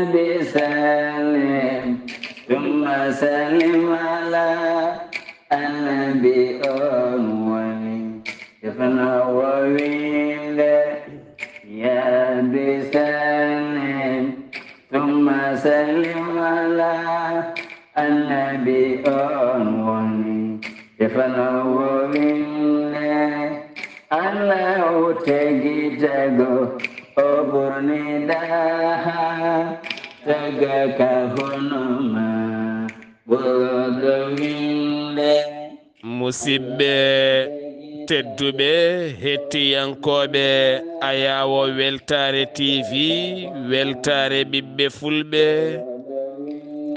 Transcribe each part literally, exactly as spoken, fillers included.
Nabi sallim, thumma sallim ala annabi on woni. Defno wo winde, ya bi sallim, thumma sallim ala annabi on woni. Defno wo winde, Allahu tagi tago, o ɓurni daha, taga ka hono ma, ɓurɗo winde. Musidɓe tedduɓe, hettiyankooɓe Ayaawo Weltaare T V, Weltaare ɓiɓɓe Fulɓe,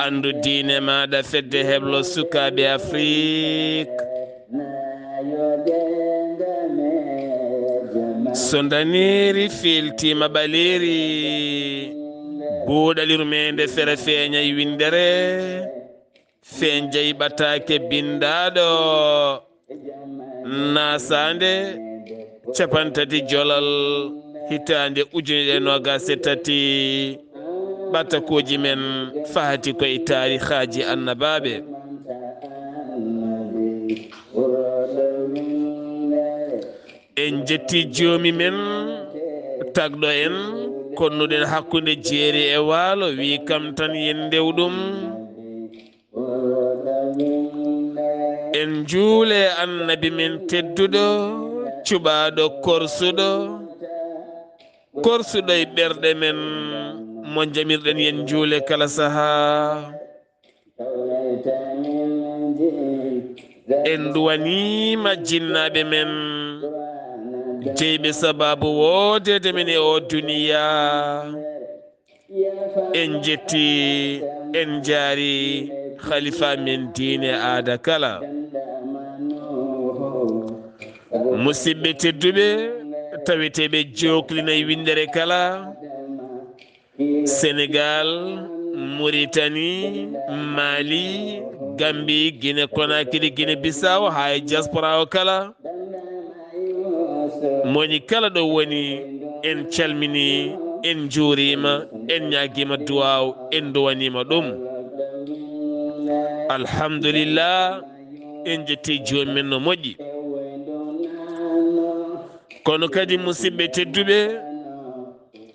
anndu diine maaɗa, fedde heblo sukaaɓe Afrik. So ndaneeri fiiltiima ɓaleeri, buuɗali rumeende fere feeñay winndere, feeñ jey ɓataake binndaaɗo, naasaande capantati jolal hitaande ujunere noogaas e tati, ɓatakooji men fahati ko e taarihaaji annabaaɓe. En njetti joomi men tagɗo en, konnuɗen hakkunde jeeri e waalo, wi kam tan yen ndew ɗum. En njuule annabi men tedduɗo, cuɓaaɗo korsuɗo, korsuɗo e ɓerɗe men, mo njamirɗen yen njuule kala sahaa. En nduwaniima jinnaaɓe men, jeyɓe sabaabu woodeede men e oo duniyaa. En njetti, en njaari khalifa men diine aada kala. Musidɓe tedduɓe, taweteeɓe jooklina e winndere kala, Senegal, Mauritanie, Mali, Gambie, Guinée Conakry, Guinée Bissau, haa e diaspora o kala. Moni kala ɗo woni, en calmini, en njuurima, en ñaagima duwaaw, en nduwanima ɗum. Alhamdulillah, en jetti jooni men no moƴƴi. Kono kadi, musidɓe tedduɓe,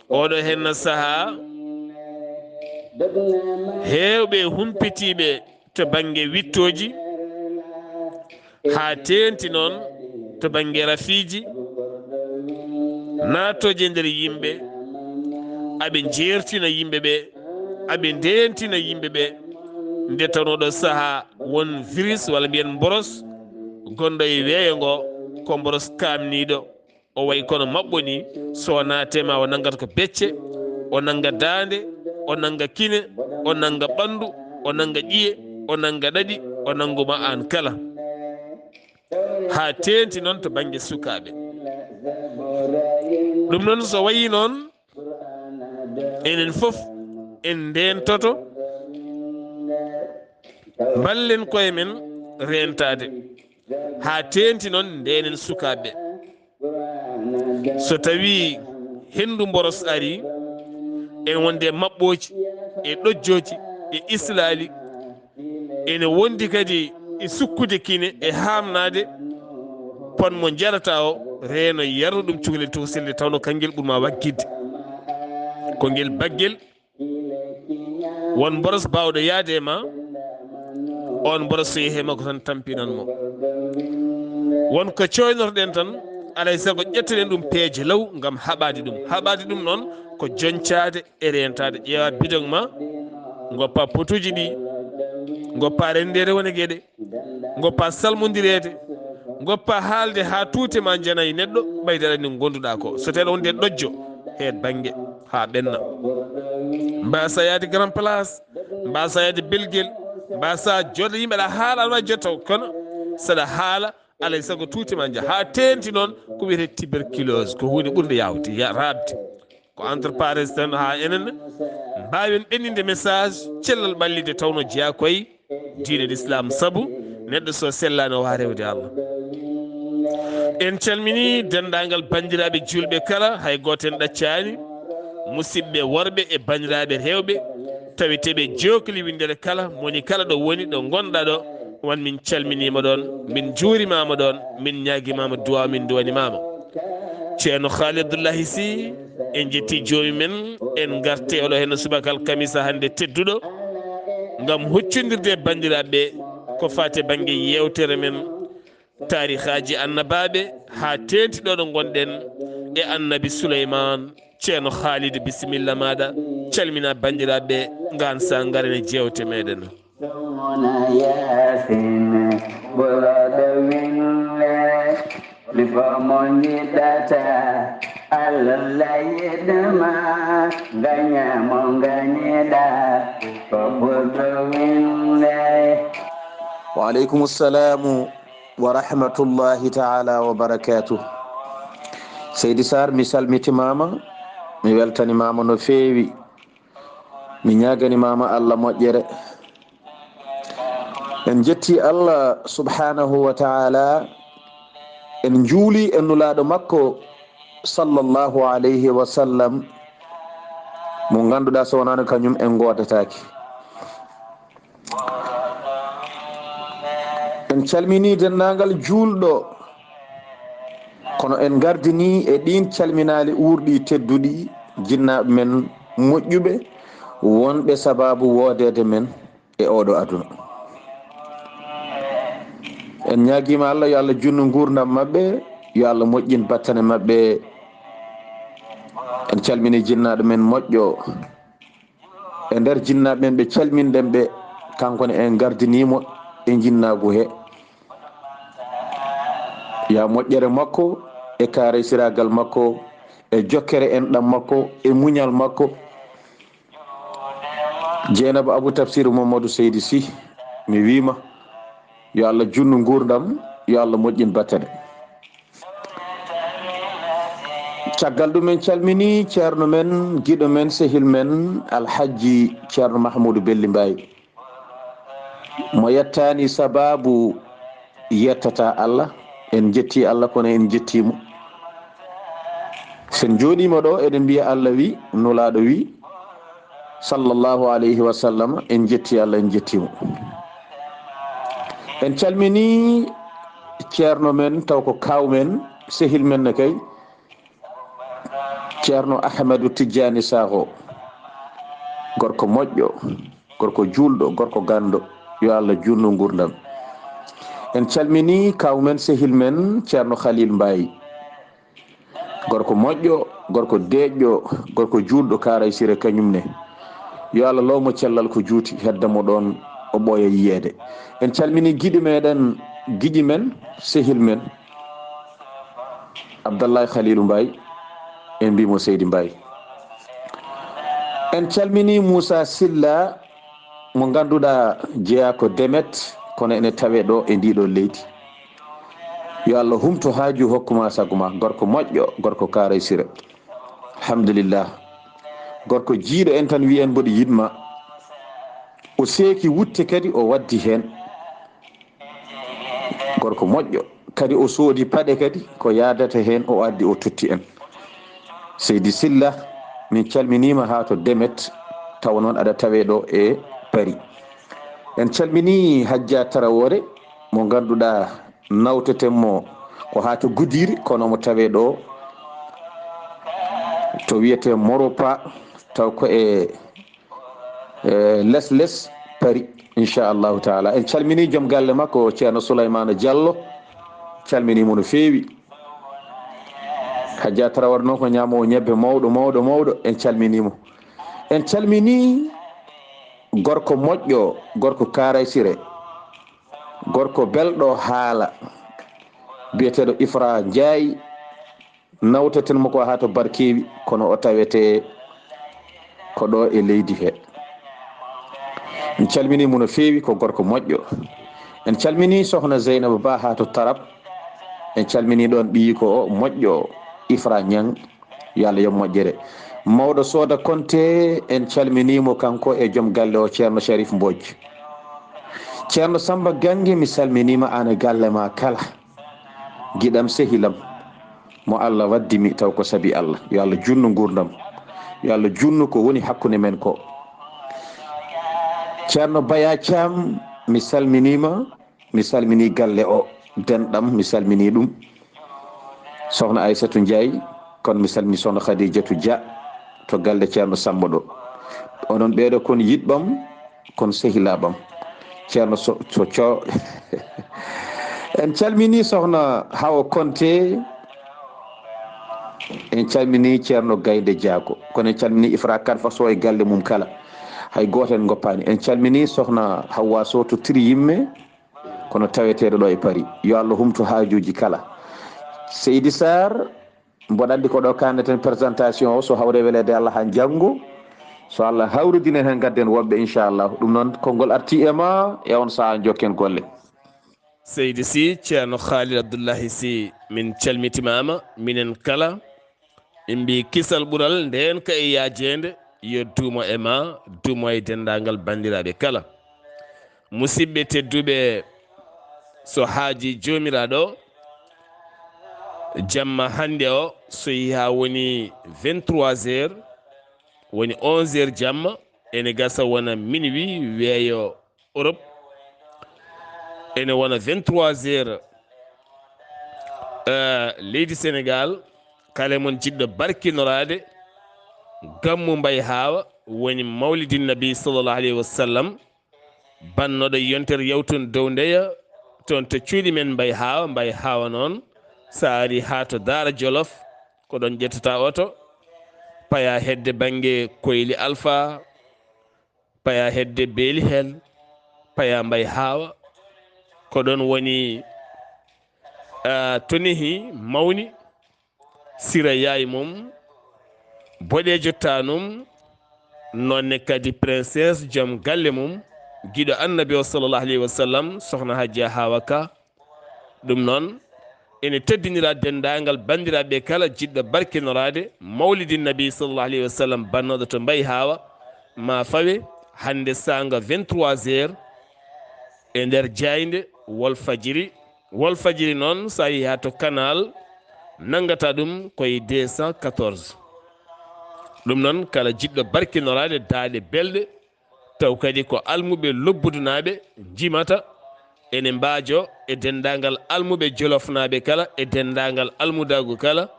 oɗo henna saha, heewɓe humpitiiɓe to bannge wittooji, haa teenti noon to bannge rafiiji, naatooje nder yimɓe, aɓe njeertina yimɓe ɓe, aɓe ndeentina yimɓe ɓe. Nde tawnoo ɗo sahaa won virus, walla mbiyen mboros, gonɗo e weeyo ngo, ko mboros kaamniiɗo. O wayi kono maɓɓo ni, so o naate ma, o nanngata ko becce, o nannga daande, o nannga kine, o nannga ɓanndu, o nannga ƴiye, o nannga ɗaɗi, o nannguma aan kala. Haa teenti noon to bannge sukaaɓe. Ɗum noon, so wayi noon, enen fof en ndeentoto, mballen koye men reentaade. Haa teenti noon, ndeenen sukaaɓe. So tawii henndu mboros arii, ene wondi e maɓɓooji, e ɗojjooji, e islaali, ene wondi kadi e sukkude kine, e haamnaade, pon mo njarata o, reeno yarno ɗum cukalel tokosel nde tawnoo kangel ɓurma waggidde. Ko ngel baggel Won mboros baawɗo yahde e ma, on mboros so yehi e makko tan tampinan mo. Won ko cooynorɗen tan, alay sago ƴetteten ɗum peeje law ngam haɓaade ɗum. Haɓaade ɗum noon ko joñcaade e reentaade. Ƴeewa bidon ma, ngoppa potuuji ɗi, ngoppa renndeede wone geɗe. Ngoppa salmondireede, ngoppa haalde haa tuute ma njana e neɗɗo, ɓayde aɗa anndi ko ngonduɗa ko. So tawii aɗa wondi e ɗojjo, heed bannge haa ɓenna. Mbasa yahde Grand Place, mbasa yahde Belgel, mbasa jooɗo yimɓe aɗa haala, aɗa waawi jooɗde taw, kono saɗa haala, alay sago tuute ma njaha. Haa teenti noon ko wiyetee tuberculose, ko huunde ɓurnde yaawde, ya-, raaɓde. Ko entre parenthèse tan, haa enen mbaawen ɓenninde message cellal ɓalli nde tawnoo jeyaa koye diine l'islam, sabu neɗɗo so sellaani o waawaa rewde Allah. En calminii denndaangal banndiraaɓe juulɓe kala, hay gooto en ɗaccaani. Musidɓe worɓe e banndiraaɓe rewɓe, taweteeɓe jookli winndere kala, moni kala ɗo woni, ɗo ngonɗa ɗo, wan min calminiima ɗon, min njuurimaama ɗon, min ñaagimaama duwaaw, min duwanimaama. Ceerno Khaalidullahi Sy, en njetti joomi men, en ngarte oɗo heen subaka alkamisa hannde tedduɗo, ngam huccondirde e banndiraaɓe ko faati e bannge yeewtere men, taarihaaji annabaaɓe, haa teeŋti ɗo ɗo ngonɗen e annabi Suleymaan. Ceerno Khalid, bisimilla maaɗa, calmina banndiraaɓe, ngaan sa ngaren e jeewte meɗen. Sowona Yaasin, ɓurɗo winde, lipo mo njiɗata, Allah yiɗma, gaña mo gañiɗa, ko ɓurɗo winde. Wa aleykum salamu wa rahmatullahi taala wa barakatuh. Seydi Sarr, mi salmitimaama, mi weltanimaama no feewi, mi ñaaganimaama Allah moƴƴere. En njetti Allah subhanahu wa taala, en njuuli e nulaaɗo makko sallallahu alayhi wa sallam, mo ngannduɗaa so wonaano kañum en ngoodataake. En calmini denndaangal juulɗo, kono en ngardini e ɗiin calminaali uurɗi tedduɗi, jinnaaɓe men moƴƴuɓe, wonɓe sabaabu woodeede men e ooɗo aduna. En ñaagiima Allah, yo Allah junnu nguurndam maɓɓe, yo Allah moƴƴin battane maɓɓe. En calmini jinnaaɗo men moƴƴo. E nder jinnaaɓe men ɓe calminɗen ɓe, kanko ne en ngardiniimo e jinnaagu he. Ya moƴƴere makko, e kaareysiraagal makko, e jokkere enɗam makko, e muñal makko. Jeenaba Abou Tafsir Mamadou Seydi Sy, mi wiima, yo Allah junnu nguurndam, yo Allah moƴƴin battane. Caggal ɗum, en calmini ceerno men, giɗo men, sehil men, Alhajji Ceerno Mahmoudou Belli Mbaye. Mo yettaani sabaabu yettata Allah. En njetti Allah, kono en njettiimo. Sen njooɗiima ɗo, eɗen mbiya Allah wi, nulaaɗo wi, sallallahu alayhi wa sallam, en njetti Allah, en njettiimo. En calmini ceerno men, taw ko kaaw men, sehil men ne kay, Ceerno Ahmadu Tijjaani Sakho, gorko moƴƴo, gorko juulɗo, gorko ganndo, yo Allah juutnu nguurndam. En calmini kaaw men, sehil men, Ceerno Khalil Mbaye, gorko moƴƴo, gorko deeƴƴo, gorko juulɗo, Kaaray Sire kañum ne. Yo Allah loomo cellal ko juuti, hedda mo ɗoon, o ɓooya yiyeede. En calmini giɗi meɗen, giƴi men, sehil men, Abdallahi Khalilu Mbaye, en mbiimo Seydi Mbaye. En calmini Moussa Silla, mo ngannduɗaa jeyaa ko Demet, kono ene tawee ɗo e ndiɗo leydi. Yo Allah humto haaju, hokkuma sago ma, gorko moƴƴo, gorko Kaaray Sire. Alhamdulillah. Gorko jiiɗo en tan, wiyen mboɗo yiɗma. O seeki wutte kadi, o waddi heen. Gorko moƴƴo. Kadi o soodi paɗe kadi, ko yaadata heen, o addi, o totti en. Seydi Silla, min calminiima haa to Demet, tawa noon aɗa tawee ɗo e Paris. En calmini Hajja Tarawore, mo ngannduɗaa nawteten mo ko haa to Gudiri, kono mo tawee ɗo to wiyetee Moropa, taw ko e, e les les Paris, inchallahu taala. En calmini joom galle makko, Ceerno Souleymane Diallo, calminiimo no feewi. Hajja Tarawore noon ko ñaamoowo ñebbe mawɗo, mawɗo, mawɗo. En calminiimo. En calmini gorko moƴƴo, gorko Kaaray Sire, gorko belɗo haala, biyeteeɗo Ifra Ndiaye, nawteten mo ko haa to Barkeewi, kono o tawetee ko ɗo e leydi he. En calmini mo no feewi, ko gorko moƴƴo. En calmini Sohna Zeynaba Ba haa to Tarab. En calmini ɗoon ɓiyi ko o moƴƴo, Ifra Niang. Yo Allah yoɓ moƴƴere. Mawɗo Sooda Konte, en calminiimo kanko e joom galle o, Ceerno Sharif Mbodj. Ceerno Samba Gange, mi salminiima aan e galle ma kala. Giɗam, sehilam, mo Allah waddi mi taw ko sabi Allah. Yo Allah juutnu nguurndam. Yo Allah junnu ko woni hakkunde men ko. Ceerno Baya Caam, mi salminiima, mi salminii galle o, denɗam, mi salminii ɗum. Sohna Aysatu Njaay, kono mi salminii Sohna Khadijatu Dia to galle Ceerno Sammba ɗo. Onon ɓeeɗo kon yiɗɓam, kon sehilaaɓam. Ceerno so, so co-, en calminii Sohna Hawa Konte, en calminii Ceerno Gaynde Jaako, kono en calminii Ifra Kan Faso e galle mum kala. Hay gooto en ngoppaani. En calminii Sohna Hawwa Sow to Tiri Yimme, kono taweteeɗo ɗo e Paris. Yo Allah humtu haajuuji kala. Seydi Sarr, mboɗo anndi ko ɗo kaaneten présentation o, so hawre weleede Allah haa janngo. So Allah hawridini en heen, ngadden woɓɓe, inchallah. Ɗum noon, konngol arti e ma, e on sahaa njokken golle. Seydi Sy, Ceerno Khalid Abdullahi Sy, min calmitimaama, minen kala. Min mbi kisal ɓural ndeen ka e yaajeende, yo duumo e ma, duumo e denndaangal banndiraaɓe kala. Musidɓe tedduɓe, so haaji Joomiraaɗo, jamma hannde o, so yehi haa woni vingt-trois heures, woni onze heures jamma, ene gasa wona minuit weeyo Europe, ene wona vingt-trois heures, eh, leydi Sénégal. Kala e mon jiɗɗo barkinoraade gammu Mbay Haawa, woni Mawlidin Nabi sallallahu alayhi wa sallam, bannooɗo yontere yawtunde dow ndeya, toon to cuuɗi men Mbay Haawa. Mbay Haawa noon, so a ari haa to Daara Jolof, ko ɗoon ƴettata oto, paya hedde bannge Koyli Alfa, paya hedde Beeli Hel, paya Mbay Haawa, ko ɗoon woni, ah, to nehi mawni, sira yaay mum, boɗeejo tanum, noonne kadi princesse, joom galle mum, giɗo Annabi o sallallahu alayhi wa sallam, Sohna Hajja Haawa Ka. Ɗum noon, ene teddinira denndaangal banndiraaɓe kala jiɗɗo barkinoraade Mawlidi Nabi sallallahu alayhi wa sallam, bannooɗo to Mbay Haawa, ma fawe hannde saanga vingt-trois heures e nder jaaynde Walfadjiri. Walfadjiri noon, so a yehi haa to Canal, nanngata ɗum koye deux cent quatorze. Ɗum noon, kala jiɗɗo barkinoraade daaɗe belɗe, taw kadi ko almuɓe Lobbudunaaɓe njimata, ene mbaajo e denndaangal almuɓe Jolofnaaɓe kala, e denndaangal almudaagu kala,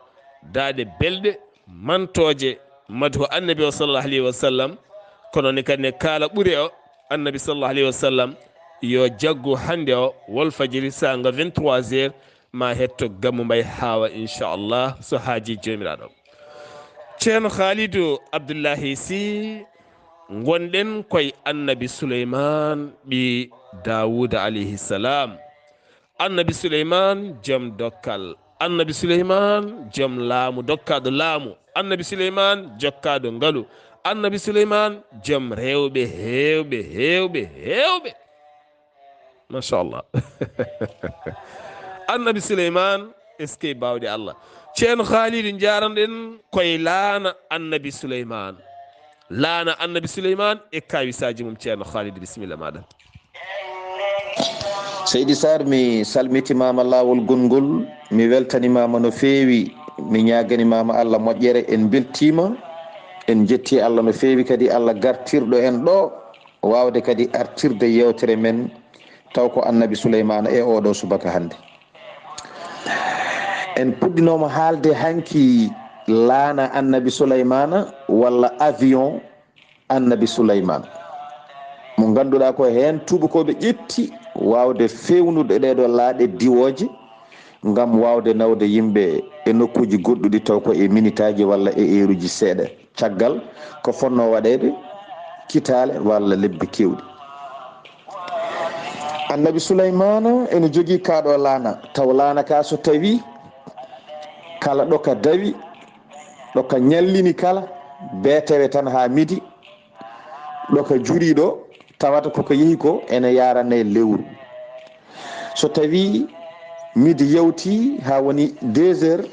daaɗe belɗe, mantooje, madhu Annabi o sallallahu alayhi wa sallam, kono ne kadi ne kaala ɓure o Annabi sallallahu alayhi wa sallam, yo jaggu hannde o Walfadjiri saanga vingt-trois heures, ma hetto Gammu Mbay Haawa, inchallah, so haaji Joomiraaɗo. Ceerno Khaalidu Abdullahi Sy, ngonɗen koye Annabi Suleymaan ɓii Daawuda alayhi salam. Annabi Suleymaan jom dokkal. Annabi Suleymaan jom laamu, dokkaaɗo laamu. Annabi Suleymaan jokkaaɗo ngalu. Annabi Suleymaan jom rewɓe heewɓe, heewɓe, heewɓe. Machallah. Annabi Suleymaan, est-ce que baawɗe Allah? Ceerno Khaalidu, njaranɗen koye laana Annabi Suleymaan. Laana Annabi Suleymaan e kawisaaji mum, Ceerno Khaalidu, bisimilla maaɗa. Seydi Sarr, mi salmitimaama laawol gonngol, mi weltanimaama no feewi, mi ñaaganimaama Allah moƴƴere, en mbeltiima, en njetti Allah no feewi kadi, Allah gartirɗo en ɗo, waawde kadi artirde yeewtere men, taw ko Annabi Suleymaana e oɗo subaka hannde. En puɗɗinooma haalde hanki laana Annabi Suleymaana walla avion Annabi Suleymaan, mo ngannduɗaa ko heen tuubakooɓe ƴetti waawde feewnude ɗee ɗoo laaɗe diwooje ngam waawde nawde yimɓe e nokkuuji goɗɗuɗi taw ko e minitaaji walla e eeruuji seeɗa, caggal ko fotnoo waɗeede kitaale walla lebbi keewɗi. Annabi Suleymaana ene jogii kaa ɗoo laana, taw laana kaa so tawii kala ɗo ka dawi, ɗo ka ñallini kala, beetewe tan haa midi, ɗo ka jurii ɗo, tawata ko ka yehi ko ene yaarane lewru. So tawii midi yawti haa woni deux heures,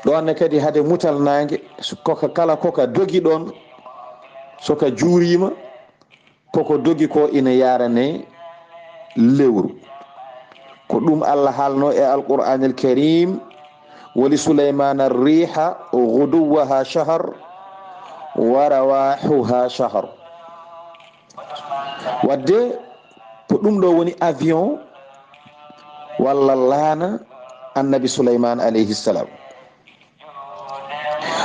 ɗoon ne kadi hade mutal naange, so ko ka kala ko ka dogi ɗoon, so ka juuriima, koko dogi ko ina yaarane lewru. Ko ɗum Allah haalno e Alqur'aanil Kariim, wali Suleymaana riiha guduwwaha shahar, ورواحها شهر. Wadde ko ɗum ɗo woni avion walla laana Annabi Suleymaan alayhi salam.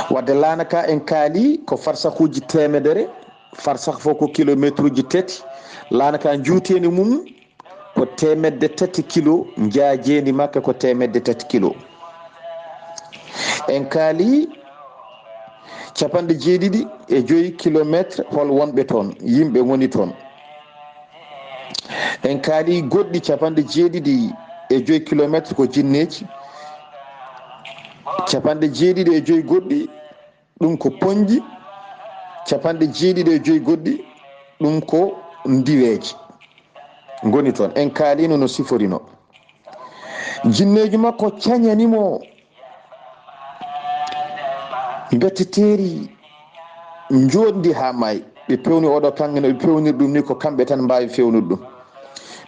Wadde laana ka en kaali ko farsahuuji teemedere, farsah fof ko kilomeetruuji tati, laana ka njuuteendi mum ko teemedde tati kilo, njaajeendi makka ko teemedde tati kilo. En kaali capanɗe jeeɗiɗi e joyi kilomeetre hol wonɓe toon, yimɓe ngoni toon. En kaali goɗɗi capanɗe jeeɗiɗi e joyi kilomeetre ko jinneeji, capanɗe jeeɗiɗi e joyi goɗɗi ɗum ko poñji, capanɗe jeeɗiɗi e joyi goɗɗi ɗum ko ndiweeje ngoni toon. En kaalino no siforino. Jinneeji makko cañani mo mbetteteeri njoɗndi haa maayi. Ɓe pewni oɗo kaŋŋe no ɓe pewnir ɗum ni, ko kamɓe tan mbaawi fewnude ɗum.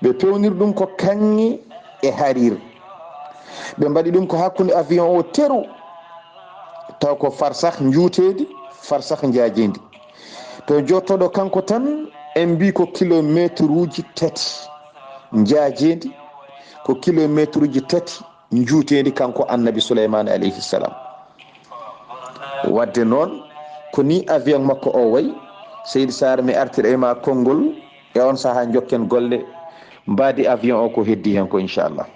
Ɓe pewnir ɗum ko kaŋŋe e harir. Ɓe mbaɗi ɗum ko hakkunde avion o teru, taw ko farsah njuuteedi, farsah njaajeendi. To jottoɗo kanko tan, en mbii ko kilomeetruuji tati njaajeendi, ko kilomeetruuji tati njuuteendi kanko Annabi Suleymaana alayhi salam. Wadde noon, ko ni avion makko o wayi. Seydi Saar, mi artira e ma konngol, e on sahaa njokken golle, mbaadi avion o ko heddi heen ko, inchallah.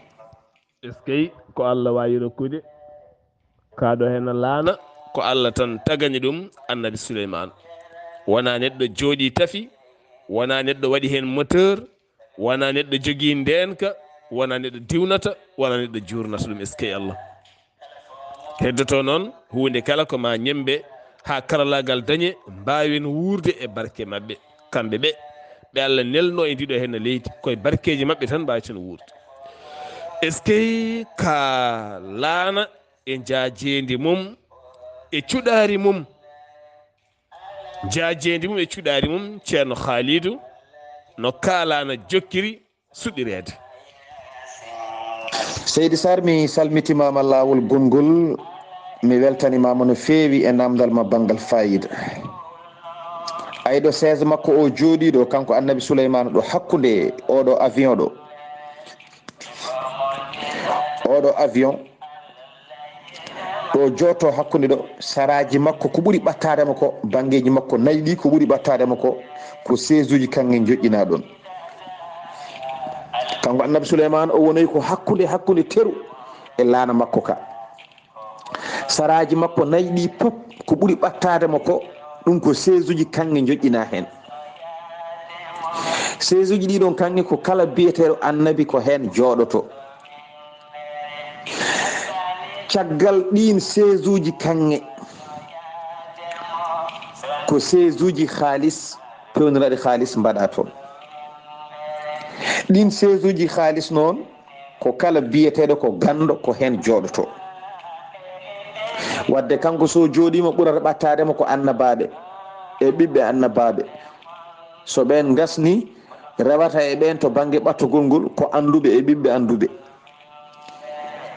Eskey, ko Allah waawi rokkude. Kaa ɗo heen laana, ko Allah tan tagani ɗum Annabi Suleymaan. Wonaa neɗɗo jooɗii tafi, wonaa neɗɗo waɗi heen moteur, wonaa neɗɗo jogii ndeenka, wonaa neɗɗo diwnata, wonaa neɗɗo juurnata ɗum. Eskey Allah. Heddoto noon huunde kala ko ma ñemmbe haa karallaagal dañe, mbaawen wuurde e barke maɓɓe. Kamɓe ɓe, ɓe Allah nelno e ndiɗo heen leydi, koye barkeeji maɓɓe tan mbaaweten wuurde. Eskey, ka laana e njaajeendi mum e cuɗaari mum. Njaajeendi mum e cuɗaari mum, Ceerno Haalidu, no kaalaana jokkiri suɗireede. Seydi Saar, mi salmitimaama laawol gonngol, mi weltanimaama no feewi e naamndal ma banngal faayiida. Ay ɗo chaise makko o jooɗii ɗo, kanko Annabi Suleymaana ɗo hakkunde oɗo avion ɗo. Oɗo avion ɗo jooɗto hakkunde ɗo, saraaji makko ko ɓuri ɓattaade mo ko, banngeeji makko nayi ɗi ko ɓuri ɓattaade mo ko, ko seesuuji kaŋŋe njoƴƴinaa ɗoon. Kanko Annabi Suleymaan o wonoyi ko hakkunde, hakkunde teru e laana makko ka. Saraaji makko nayi ɗi pop ko ɓuri ɓattaade mo ko, ɗum ko seesuuji kaŋŋe njoƴƴinaa heen. Seesuuji ɗi ɗoon kaŋŋe ko kala biyeteeɗo annabi ko heen jooɗoto. Caggal ɗiin seesuuji kaŋŋe, ko seesuuji haalis, peewniraaɗi haalis mbaɗaa toon. Ɗiin seesuuji haalis noon, ko kala biyeteeɗo ko ganndo ko heen jooɗoto. Wadde kanko so jooɗiima ɓurata ɓattaade mo ko annabaaɓe e ɓiɓɓe annabaaɓe. So ɓeen ngasni, rewata e ɓeen to bannge ɓattogol ngol ko annduɓe e ɓiɓɓe annduɓe.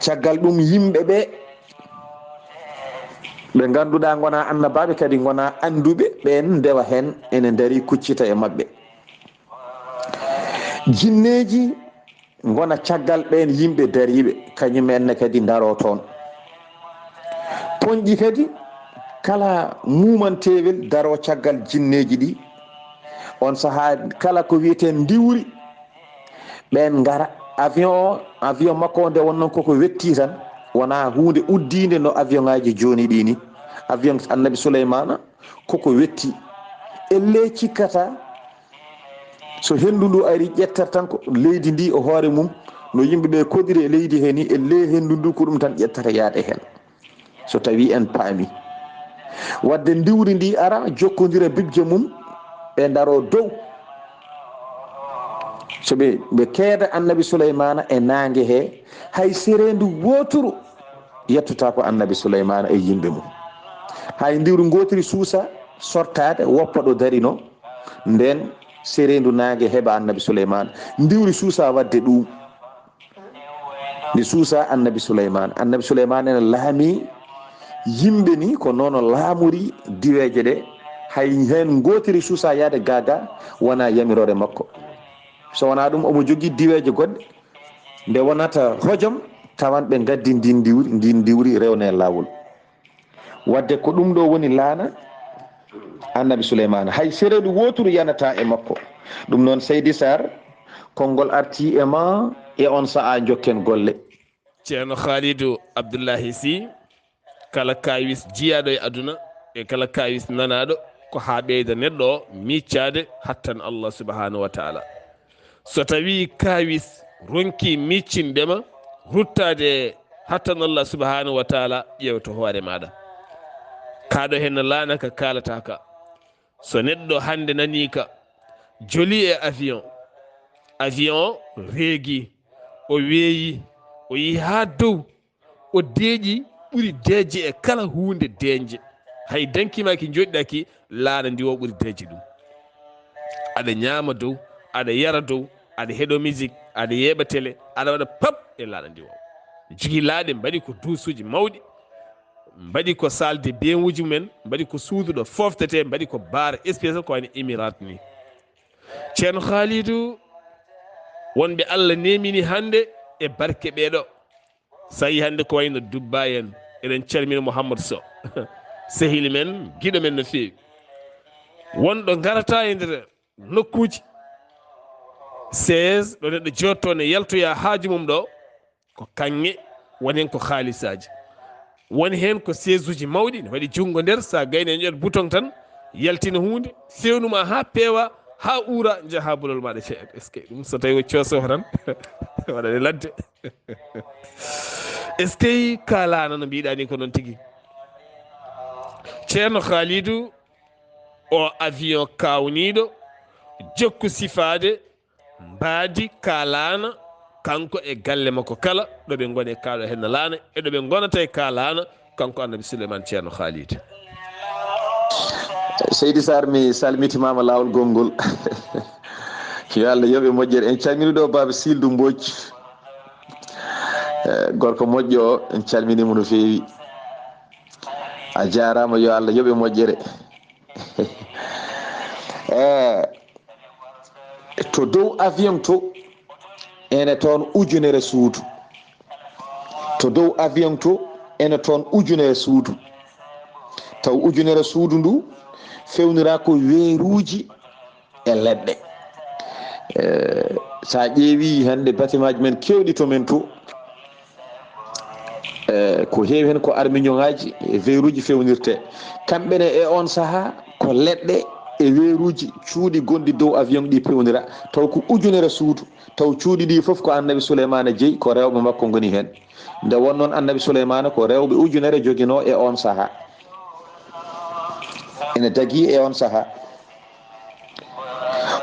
Caggal ɗum yimɓe ɓe, ɓe ngannduɗaa ngonaa annabaaɓe kadi ngonaa annduɓe, ɓeen ndewa heen ene ndarii kuccita e maɓɓe. Jinneeji ngona caggal ɓeen yimɓe dariiɓe, kañum en ne kadi ndaroo toon. Poñƴi kadi kala muumanteewel daroo caggal jinneeji ɗi. On sahaa kala ko wiyetee ndiwri, ɓeen ngara. Avion o, avion makko o nde wonnoon koko wetti tan, wonaa huunde uddiinde no avion ŋaaji jooni ɗi ni. Avion Annabi Suleymaana koko wetti. Ellee cikkata so henndu ndu ari ƴettat tan ko leydi ndi e hoore mum, no yimɓe ɓe koɗiri e leydi he ni, ellee henndu ndu ko ɗum tan ƴettata yaade heen. So tawi en paami. Wadde ndiwri ndi ara jokkondira bibje mum, ɓe ndaro dow. So ɓe, ɓe keeda Annabi Suleymaana e naange he, hay sereendu wooturu yettata ko Annabi Suleymaana e yimɓe mum. Hay ndiwri ngootiri suusa sortaade, woppa ɗo darino, ndeen sereendu naange heɓa Annabi Suleymaana. Ndiwri suusa waɗde ɗum. Ndi suusa Annabi Suleymaana. Annabi Suleymaana ene laami yimɓe ni, ko noon o laamori diweeje ɗe. Hay heen ngootiri suusa yaade gaaga wona yamiroore makko. So wonaa ɗum, omo jogii diweeje goɗɗe. Nde wonata hojom, tawan ɓe ngaddi ndin ndiwri, ndin ndiwri rewna e laawol. Wadde ko ɗum ɗo woni laana Annabi Suleymaana. Hay sereedu wooturu yanata e makko. Ɗum noon, Seydi Saar, konngol artii e ma e on sa'a njokken golle. Ceerno Khaalidu Abdullahi Sy, kala kaawis jiyaaɗo e aduna e kala kaawis nanaaɗo, ko haa ɓeyda neɗɗo o miiccaade hattan Allah subhanahu wa taala. So tawii kaawis ronkii miiccinde ma, ruttaade hattan Allah subhanahu wa taala, ƴeew to hoore maaɗa. Kaa ɗo heen laana ka kaalata ka. So neɗɗo hannde nanii ka joli e avion, avion o reegi, o weeyi, o yehi haa dow, o deeƴi ɓuri deeƴde e kala huunde deeƴde. Hay danki ma ki njoɗɗaki laana ndi o ɓuri deeƴde ɗum. Aɗa ñaama dow, aɗa yara dow, aɗa heɗo musique, aɗa yeeɓa télé, aɗa waɗa pap e laana ndi o. Jigilaaɓe mbaɗi ko duusuuji mawɗi, mbaɗi ko salle de bain uji mumen, mbaɗi ko suudu ɗo foftete, mbaɗi ko bar spécial ko wayno Émirats ni. Ceerno Khalidou, wonɓe Allah nemini hannde e barke ɓeeɗo. So a yii hannde ko wayno Dubai en, eɗen calmina Mouhamadou Sow. Sehil men, giɗo men no feewi. Wonɗo ngarata e nder nokkuuji, siège ɗo neɗɗo jooɗtoo ne yaltoya haaju mum ɗo, ko kaŋŋe, won heen ko haalisaaji. Won heen ko siège uji mawɗi, ne waɗi junngo nder, so a gayni a ñoƴat bouton tan, yaltina huunde, feewnu ma haa peewa, haa uura, njaha haa bolol maaɗa feewa. Est-ce que ɗum so tawi o cooso tan? Waɗane ladde. Est-ce que ka laana no mbiɗa ni ko noon tigi? Ceerno Khalidou, o avion kaawniiɗo, jokku sifaade, mbaadi ka laana, kanko e galle makko kala, ɗo ɓe ngoni e kaaɗo heen laana, e ɗo ɓe ngonata e ka laana, kanko Annabi Suleymaan Ceerno Khalidou. Seydi Sarr, mi salmitimaama laawol gonngol. Yo Allah yoɓe moƴƴere. En calmini ɗo Baaba Sildu Mbooc. Eh, gorko moƴƴo o, en calmini mo no feewi. A jaaraama, yo Allah yoɓe moƴƴere. Eh, to dow avion to, ene toon ujunere suudu. To dow avion to, ene toon ujunere suudu. Taw ujunere suudu ndu fewnira ko weeruuji e leɗɗe. Eh, so a ƴeewi hannde bâtiment ji men keewɗi to men to, eh, ko heewi heen ko armiñoŋaaji e weeruuji fewnirte. Kamɓe ne e oon sahaa ko leɗɗe e weeruuji cuuɗi gonɗi dow avion ɗi pewnira, taw ko ujunere suudu, taw cuuɗi ɗi fof ko Annabi Suleymaana jeyi, ko rewɓe makko ngoni heen. Nde won noon Annabi Suleymaana ko rewɓe ujunere joginoo e oon sahaa. Ene dagii e oon sahaa.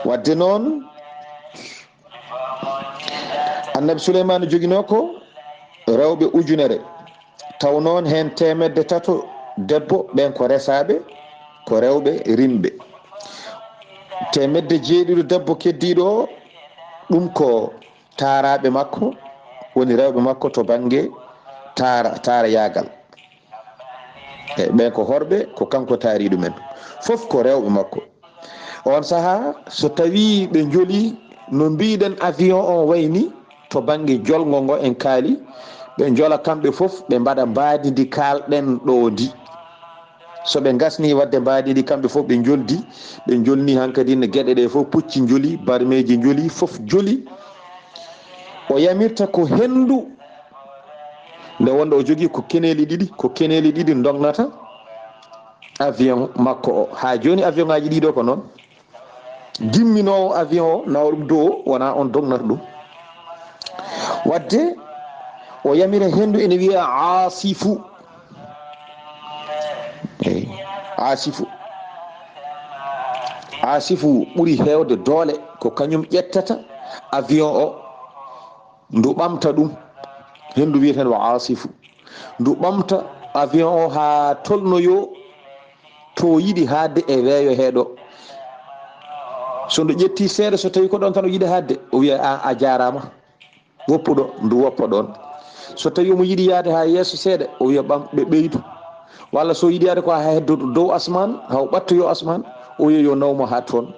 Wadde noon, Annabi Suleymaana joginoo ko rewɓe ujunere. Taw noon heen teemedde tato debbo, ɓeen ko resaaɓe, ko rewɓe rimɓe. Teemedde jeeɗiɗo debbo keddiiɗo o, ɗum ko taaraaɓe makko, woni rewɓe makko to bannge taara, taarayaagal. E ɓeen ko horɓe, ko kanko taari ɗumen. Fof ko rewɓe makko. Oon sahaa, so tawii ɓe njolii, no mbiiɗen avion on wayni, to bannge jolngo ngo en kaali, ɓe njola kamɓe fof, ɓe mbaɗa mbaadi ndi kaalɗen ɗo ndi. So ɓe ngasnii waɗde mbaadi ndi, kamɓe fof ɓe njoldi, ɓe njolni hankadi ne geɗe ɗe fof, pucci njoli, barmeeji njoli, fof joli. O yamirta ko henndu, nde wonde o jogii ko keneeli ɗiɗi, ko keneeli ɗiɗi ndognata avion makko o. Haa jooni avion ŋaaji ɗiɗo ko noon. Gimminoowo avion o, nawa ɗum dow o, wonaa on dognata ɗum. Wadde o yamira henndu ene wiyee aasifu. Eey, aasifu. Aasifu ɓuri heewde doole, ko kañum ƴettata avion o, ndu ɓamta ɗum. Henndu wiyetee wa aasifu. Ndu ɓamta avion o haa tolnoyoo to yiɗi haaɗde e weeyo hee ɗo. So ndu ƴettii seeɗa, so tawii ko ɗoon tan o yiɗi haaɗde, o wiya, "A, a jaaraama." Woppuɗo, ndu woppa ɗoon. So tawii omo yiɗi yahde haa yeeso seeɗa, o wiya, "Ɓam, ɓe ɓeydu." Walla so yiɗi yaade ko haa heddo dow asmaan, haw ɓattoyo asmaan, o wiya yo naw mo haa toon.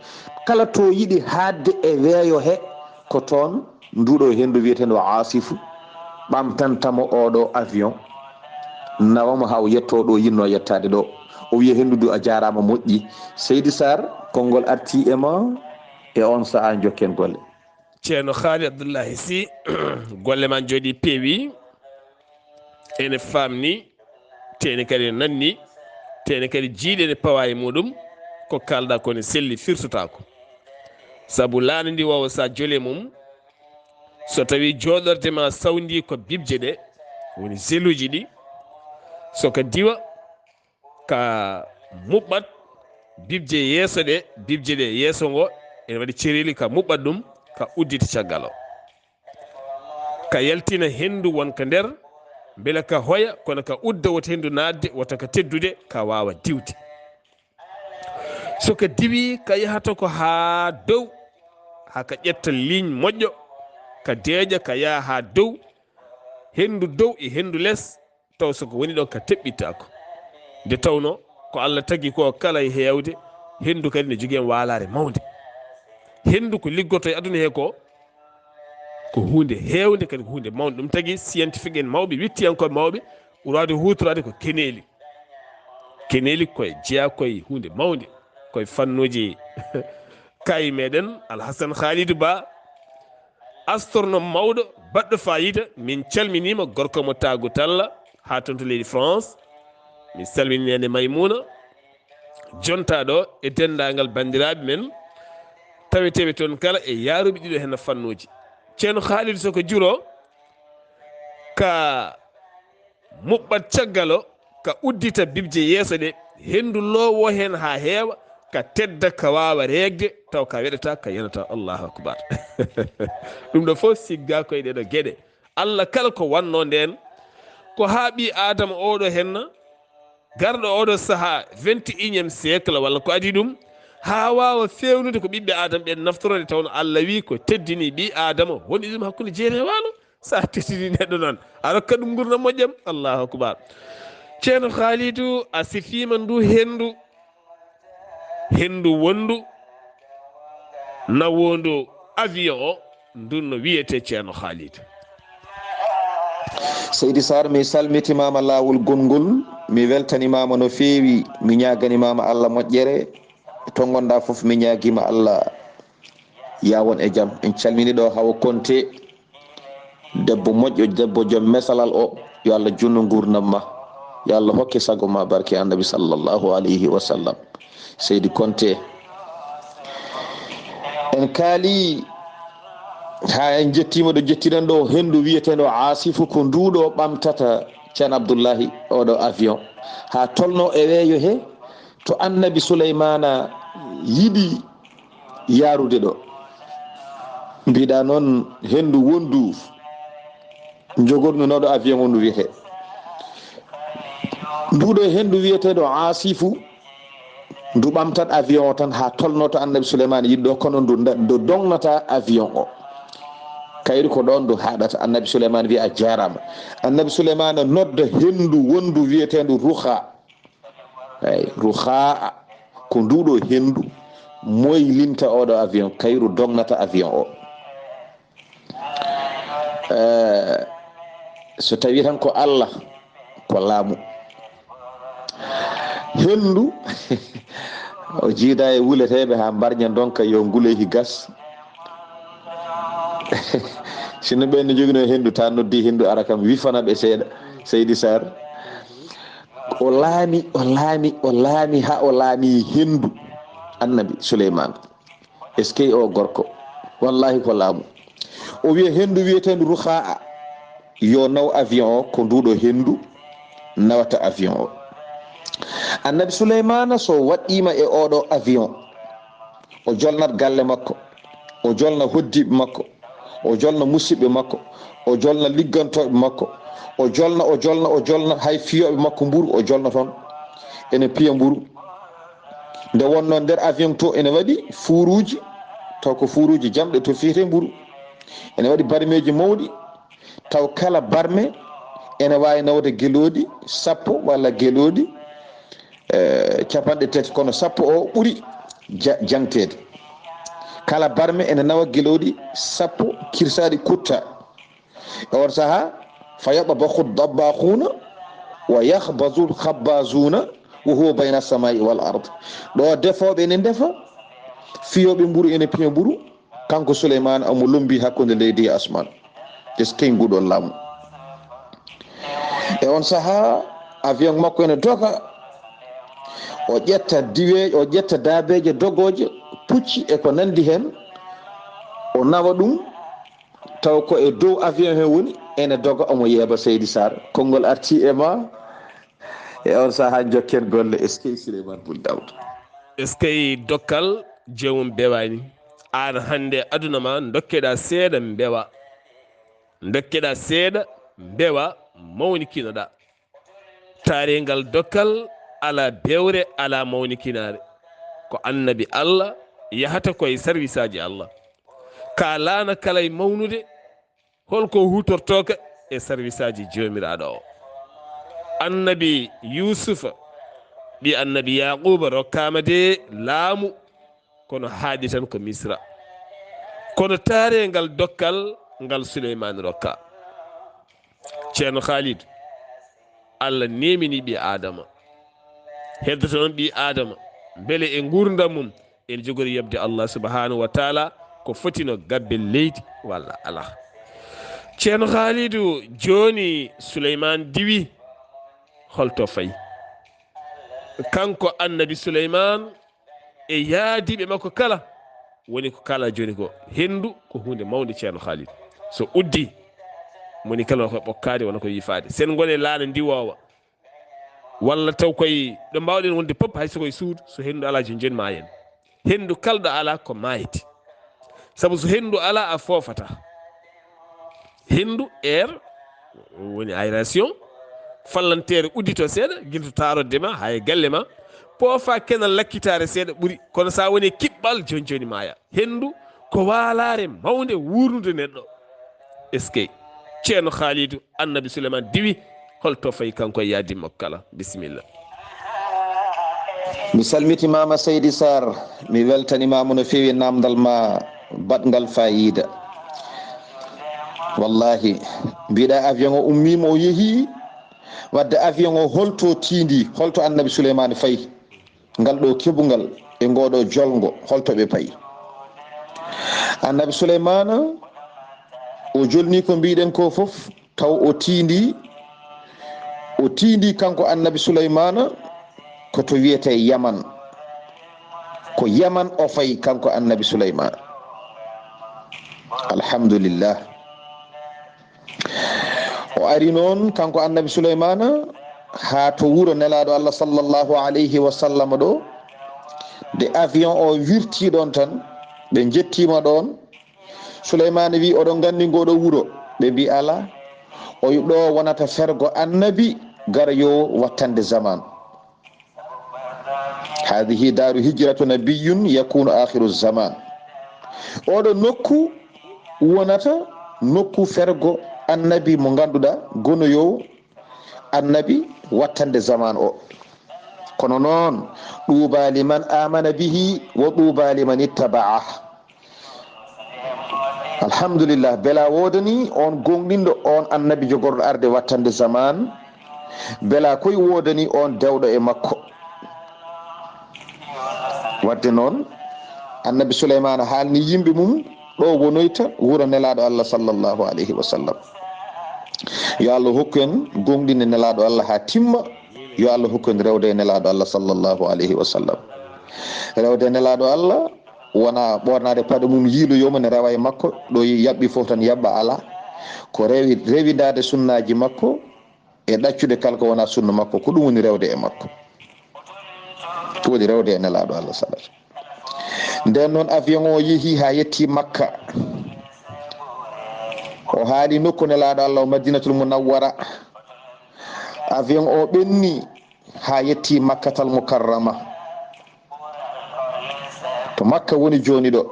Kala to yiɗi haadde e weeyo he, ko toon nduɗo henndu wiyeteendo Aasifu ɓamtanta mo oɗo avion, nawa mo haa o yetto ɗo yinno yettaade ɗo. O wiya henndu ndu a jaaraama moƴƴi. Seydi Sarr, konngol arti e ma e on sa'a jokken golle. Ceerno Haali Abdullahi Si, golle ma jooɗi peewi, ene faamni, teeni kadi nanni, teeni kadi jiiɗe ne pawa e muɗum, ko kalɗa ko ne selli firtotaako. Sabu laana ndi wawa sa jole mum, so tawi jooɗorde ma sawndi ko bibje ɗe, woni zeluji ɗi, so ka diwa, ka muɓɓat bibje yeeso ɗe, bibje ɗe yeeso ngo, ene waɗi cereeli ka muɓɓat ɗum, ka uddita caggal o. Ka yaltina henndu wonka nder, mbele ka hoya, kono ka udda wota henndu naatde, wota ka teddude, ka waawa diwde. So ka diwi, ka yahata ko haa dow, haa ka ƴetta ligne moƴƴo, ka deeƴa, ka yaha haa dow, henndu dow e henndu les, taw so ko woni ɗon ka teɓɓittaako. Nde tawno ko Allah tagi ko kala e heewde, henndu kadi ne jogii heen waalaare mawnde. Henndu ko liggoto e aduna he ko, ko huunde heewnde, kadi ko huunde mawnde. Ɗum tagi scientifique en mawɓe, wittiyankooɓe mawɓe, ɓurwaade huutoraade ko keneeli. Keneeli koye jeyaa koye huunde mawnde, koye fannuuji kayi meɗen Alhasan Khalidou Ba, astronome mawɗo, baɗɗo fayida, min calminiima gorko mo Taagu Talla haa toon to leydi France. Min calmini neene Maymuna, jontaa ɗo e denndaangal banndiraaɓe men taweteeɓe toon kala e yaaruɓe ɗiɗo heen fannuuji. Ceerno Khalidou so ko juro ka muɓɓat caggal o, ka uddita bibje yeeso ɗe, henndu loowo heen haa heewa, ka tedda, ka waawa reegde, taw ka weɗata, ka yanata. Allahu akbar. Ɗum ɗo fof sigga koye ɗeɗo geɗe. Allah kala ko wanno ndeen, ko haa ɓii Aadama oɗo henna, garɗo oɗo sahaa, vingt et unième siècle walla ko adii ɗum, haa waawa feewnude ko ɓiɓɓe Aadama ɓen naftoroo, nde tawno Allah wii ko teddini ɓii Aadama, woni ɗum hakkunde jeere e waalo. So a teddini neɗɗo noon, a rokkat ɗum nguurndam moƴƴam. Allahu akbar. Ceerno Khalidou, a sifiima ndu henndu, henndu wonndu nawoondu avion o, ndun no wiyetee Ceerno Khalidou. Seydi Sarr, mi salmitimaama laawol gonngol, mi weltanimaama no feewi, mi ñaaganimaama Allah moƴƴere, to ngonɗaa fof mi ñaagiima Allah. Ya won e jam. En calmini ɗo Hawa Konte, debbo moƴƴo, debbo joom mesalal o. Yo Allah junnu nguurndam ma. Yo Allah hokke sago ma barke Annabi sallallahu alayhi wa sallam. Seydi Konte, en kaali, haa en jettiima ɗo jettiɗen ɗo henndu wiyeteendo Aasifu, ko nduɗo ɓamtata Ceerno Abdullahi oɗo avion, haa tolno e weeyo he to Annabi Suleymaana yiɗi yaarude ɗo. Mbiɗa noon henndu wonndu jogordu noɗo avion o ndu wiyetee. Nduɗo henndu wiyeteeɗo Aasifu, ndu ɓamtat avion o tan haa tolno to Annabi Suleymaana yiɗi ɗo, kono ndu nda-, ndu dognata avion o. Kayru ko ɗoon ndu haaɗata. Annabi Suleymaana wiya, "A jaaraama." Annabi Suleymaana nodda henndu wonndu wiyeteendu Ruhaa. Eey, Ruhaa ko nduɗo henndu moylinta oɗo avion, kayru dognata avion o. Eh, so tawi tan ko Allah, ko laamu. Henndu, o jiida e wuleteeɓe haa mbarña ndonka yo nguleyki gas. Sinno ɓeen no joginoo henndu, ta noddi henndu ara kam wifana ɓe seeɗa, Seydi Sarr. O laami, o laami, o laami, haa o laami henndu Annabi Suleymaana. Est-ce que o gorko? Wallahi ko laamu. O wiya henndu wiyeteendu Ruhaa yo naw avion o, ko nduɗo henndu nawata avion o. Annabi Suleymaana so waɗɗiima e oɗo avion, o jolnat galle makko, o jolna hoddiiɓe makko, o jolna musidɓe makko, o jolna liggantooɓe makko, o jolna, o jolna, o jolna, hay fiyooɓe makko mburu, o jolna toon, ene piya mburu. Nde wonnoo nder avion to, ene waɗi fuuruuji, taw ko fuuruuji jamɗe to fiyetee mburu. Ene waɗi barmeeji mawɗi, taw kala barme ene waawi nawde gelooɗi sappo walla gelooɗi eh, capanɗe tati, kono sappo o ɓuri ja-, jaŋteede. Kala barme ene nawa gelooɗi sappo kirsaaɗi kutta. E on saha, fa yaɓɓa bahu dabbaahuuna wa yahbazu khabbazuuna wa huwa bayna samaa'i wal ard. Ɗo defooɓe ene ndefa, fiyooɓe mburu ene piya mburu, kanko Suleymaana omo lombi hakkunde leydi e asmaan. Eskey nguɗo laamu. E on saha, avion makko ene doga, o ƴetta diwe, o ƴetta daabeeje dogooje, pucci e ko nandi heen, o nawa ɗum, taw ko e dow avion he woni, ene doga omo yeeba. Seydi Sarr, konngol arti e ma. E on saha jokken golle. Eskey Suleymaan Bun Daawuda. Eskey dokkal jewum bewani. Aan hannde aduna ma dokkeɗa seeɗa mbewa. Dokkeɗa seeɗa mbewa, mawnikinoɗa. Taareengal dokkal alaa bewre, alaa mawnikinaare. Ko annabi Allah yahata ko e sarwisaaji Allah. Ka laana kala e mawnude, holko huutortooka e sarwisaaji Joomiraaɗo o? Annabi Yuusufa, ɓii annabi Yaaquuba, rokkaama de laamu, kono haaɗi tan ko Misra. Kono taareengal dokkal ngal Suleymaani rokka. Ceerno Khalid, Allah neemini ɓii Aadama. Heddoto noon ɓii Aadama, mbele e nguurndam mum ene jogori yeɓde Allah subhanahu wa taala ko fotino gabbe leydi walla alaa? Ceerno Khaalidu, jooni Suleymaan diwi, holto fayi? Kanko annabi Suleymaan e yaadiiɓe makko kala, woni ko kala jooni ko. Henndu ko huunde mawnde, Ceerno Khalid. So uddi, moni kala wona ko ɓokkaade, wona ko yifaade. Sen ngone laana ndiwoowa. Walla taw koye ɗo mbaawɗen wonde pop, hay so koye suudu, so henndu alaa, jooni jooni maayen. Henndu kala ɗo alaa ko maayde. Sabu so henndu alaa, a foofataa. Henndu, air, woni aération, fallanteere uddito seeɗa, gila to taarodde ma, haa e galle ma. Poofa kenal lakkitaare seeɗa ɓuri, kono so a woni e kiɓɓal, jooni jooni maaya. Henndu ko waalaare mawnde wuurnude neɗɗo. Eskey. Ceerno Khaalidu, annabi Suleymaan diwi, holto fayi kanko e yaadiiɓe makko kala? Bisimilla. Mi salmitimaama Seydi Sarr, mi weltanimaama no feewi naamndal ma baɗngal faayiida. Wallaahi, mbiɗa avion o ummiima, o yehi, wadde avion o holto tiindi, holto annabi Suleymaan fayi? Ngal ɗo keɓungal e ngoo ɗo jolngo, holto ɓe payi? Annabi Suleymaana, o jolni ko mbiɗen ko fof, taw o tiindi, o tiindi kanko annabi Suleymaana ko to wiyetee Yaman. Ko Yaman o fayi kanko annabi Suleymaana. Alhamdulillah. O ari noon, kanko annabi Suleymaana, haa to wuro Nelaaɗo Allah sallallahu alayhi wa sallam ɗo. Nde avion o wirti ɗoon tan, ɓe njettiima ɗoon. Suleymaana wi, "Oɗon nganndi ngoo ɗo wuro?" Ɓe mbi, "Alaa." O wi, "Ɗo wonata fergo annabi garoyo wattande zaman." Haadihi daaru hijratu nabiyyun yakunu aakhiru zaman. Oɗo nokku wonata nokku fergo annabi mo ngannduɗaa gonoyo annabi wattande zaman o. Kono noon, ɗuuba liman amana bihi wa ɗuuba liman ittaba'ah. Alhamdulillah, bela woodani on gonɗinɗo on annabi jogorɗo arde wattande zaman, bela koy woodani on dewɗo e makko. Wadde noon, annabi Suleymaana haalni yimɓe mum ɗo wonoyta wuro Nelaaɗo Allah sallallahu alayhi wa sallam. Yo Allah hokku en gonɗinde Nelaaɗo Allah haa timma. Yo Allah hokku en rewde e Nelaaɗo Allah sallallahu alayhi wa sallam. Rewde e Nelaaɗo Allah wona ɓoornaade paɗe mum yiiloyooma ne rewa e makko, ɗo yaɓɓi fof tan yaɓɓa alaa. Ko rewi, rewindaade sunnaaji makko e ɗaccude kala ko wona sunna makko, ko ɗum woni rewde e makko. Ko woni rewde e Nelaaɗo Allah sallallahu. Nden noon avion o yehi haa yetti Makka. O haali nokku Nelaaɗo Allah o Madinatul Munawwara. Avion o ɓenni haa yetti Makkatal Mukarrama. To Makka woni jooni ɗo.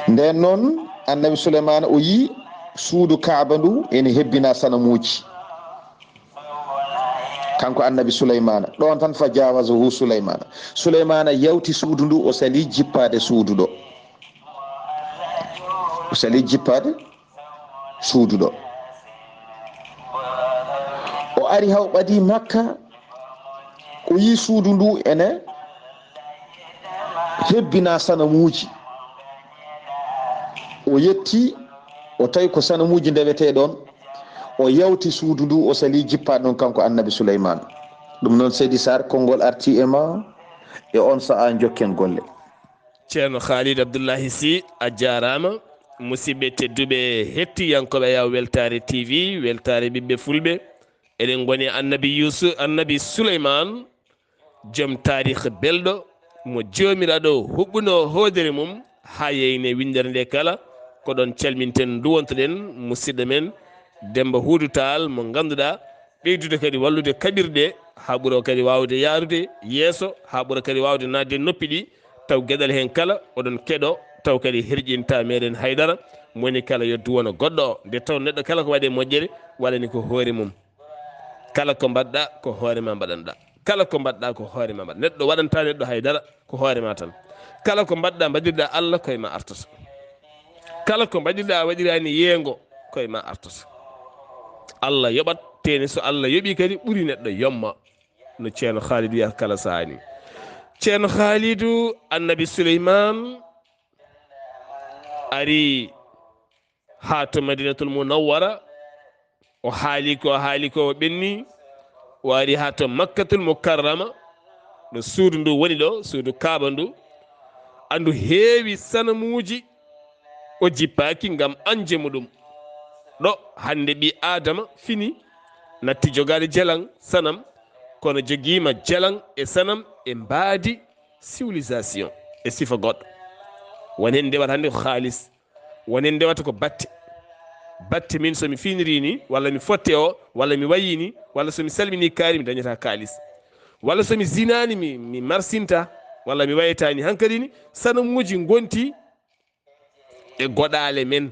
Nden noon annabi Suleymaana o yii suudu Kaaba ndu ene hebbina sanamuuji. Kanko annabi Suleymaana, ɗon tan fa jaawazahu Suleymaana. Suleymaana yawti suudu ndu, o sali jippaade suudu ɗo. O sali jippaade suudu ɗo. O ari haw ɓadii Makka, o yii suudu ndu ene hebbinaa sanamuuji. O yetti, o tawi ko sanamuuji ndewetee ɗoon. O yawti suudu ndu, o sali jippaade ɗoon kanko annabi Suleymaan. Ɗum noon, Seydi Sarr, konngol artii e ma, e oon sahaa njokken golle. Ceerno Khalid Abdullahi Sy, a jaaraama. Musidɓe tedduɓe hettiyankooɓe Yaw Weltaare T V, Weltaare Ɓiɓɓe Fulɓe, eɗen ngoni Annabi Yuusuf, Annabi Suleymaan, joom taarikh belɗo, mo Joomiraaɗo huɓɓunoo hoodere mum haa yeyne winndere nde kala. Ko ɗoon calminten, nduwontoɗen musidɗo men Demmba Huudu Taal, mo ngannduɗaa ɓeydude kadi wallude kaɓirɗe, haa ɓura kadi waawde yahrude yeeso, haa ɓura kadi waawde naatde noppi ɗi, taw geɗal heen kala oɗon keɗo, taw kadi herƴintaa meɗen hay dara. Mo woni kala yo duwano goɗɗo o, nde taw neɗɗo kala ko waɗi e moƴƴere, waɗani ko hoore mum. Kala ko mbaɗɗaa, ko hoore ma mbaɗanɗaa. Kala ko mbaɗɗaa, ko hoore ma mbaɗ-, neɗɗo waɗantaa neɗɗo hay dara, ko hoore ma tan. Kala ko mbaɗɗaa, mbaɗirɗaa Allah, ko e ma artata. Kala ko mbaɗirɗaa, a waɗiraani yeengo, ko e ma artata. Allah yoɓat, tee ne so Allah yoɓii kadi, ɓuri neɗɗo yomma. No Ceerno Khaalidu wiyata kala sahaa ni. Ceerno Khaalidu, Annabi Suleymaan ari haa to Madinatul Munawwara, o haali ko, o haali ko, o ɓenni, o ari haa to Makkatul Mukarrama, ɗo suudu ndu woni ɗo, suudu Kaaba ndu. Andu heewi sanamuuji, o jippaaki ngam anje muɗum. Ɗo hannde ɓii Aadama fini, natti jogaade jalaŋ, sanam, kono jogiima jalaŋ e sanam e mbaadi civilisation e sifa goɗɗo. Won heen ndewata hannde ko haalis, won heen ndewata ko batte. Batte min so mi fiiniri ni, walla mi fotte o, walla mi wayi ni, walla so mi salmini kaari mi dañata kaalis. Walla so mi zinaani mi, mi marsinta, walla mi wayata ni. Hankadi ni sanamuuji ngonti e goɗaale men.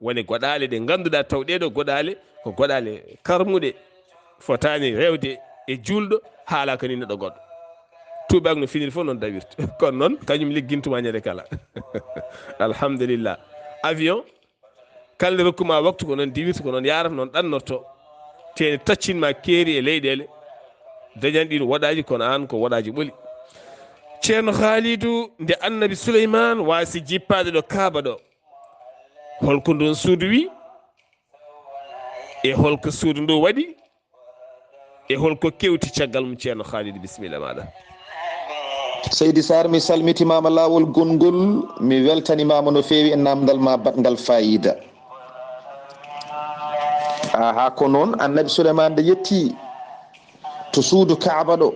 Woni goɗaale ɗe ngannduɗaa taw ɗee ɗoo goɗaale ko goɗaale karmuɗe, fotaani rewde e juulɗo, haalaaka ni neɗɗo goɗɗo. Tuubaak no finiri fof noon dawirta. Kono noon, kañum liggintuma ñande kala. Alhamdulillah. Avion, kala nde rokkuma waktu ko noon diwirta, ko noon yaarata, noon ɗannorto. Tee ne taccinma keeri e leyɗeele, dañan ɗin woɗaaji, kono aan ko woɗaaji ɓoli. Ceerno Khaalidu, nde Annabi Suleymaan waasi jippaade ɗo Kaaba ɗo, holko ndun suudu wi? E holko suudu ndu waɗi? E holko kewti caggal mum? Ceerno Khalid, bisimilla maaɗa. Seydi Sarr, mi salmitimaama laawol gonngol, mi weltanimaama no feewi e naamndal ma baɗngal faayiida. Aha, ko noon, Annabi Suleymaan nde yetti to suudu Kaaba ɗo,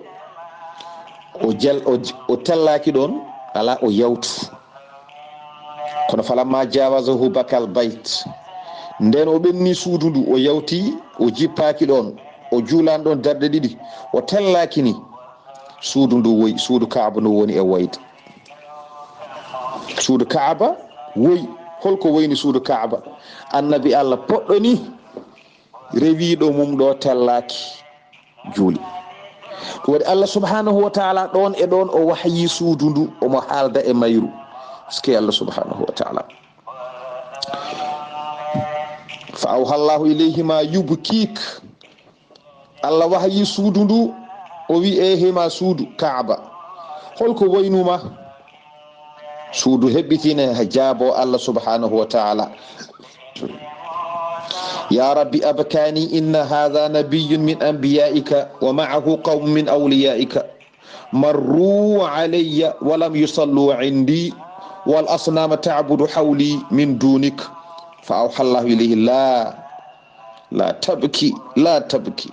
o jel-, o j-, o tellaaki ɗoon, alaa, o yawtu. Kono falamma jawazahu bakal bayt, ndeen o ɓenni suudu ndu, o yawti, o jippaaki ɗoon, o juulaani ɗoon darɗe ɗiɗi, o tellaaki ni, suudu ndu woyi, suudu Kaaba ndu woni e woyde. Suudu Kaaba woyi, holko woyni suudu Kaaba? Annabi Allah poɗɗo ni, rewiiɗo mum ɗo tellaaki, juuli. Ɗum waɗi Allah subhanahu wa ta'ala ɗoon e ɗoon o wahyi suudu ndu, omo haalda e mayru. Est-ce que Allah subhanahu wa ta'ala? Fa awha Allahu ilayhi ma yubkik. Allah wahyi suudu ndu, o wi, "Ehe ma suudu Kaaba, holko woynuma?" Suudu heɓɓitine jaabo Allah subhanahu wa ta'ala. يا رب أبكاني إن هذا نبي من أنبيائك ومعه قوم من أوليائك مروا علي ولم يصلوا عندي والأصنام تعبد حولي من دونك. فأوحى الله إليه: لا، لا تبكي، لا تبكي،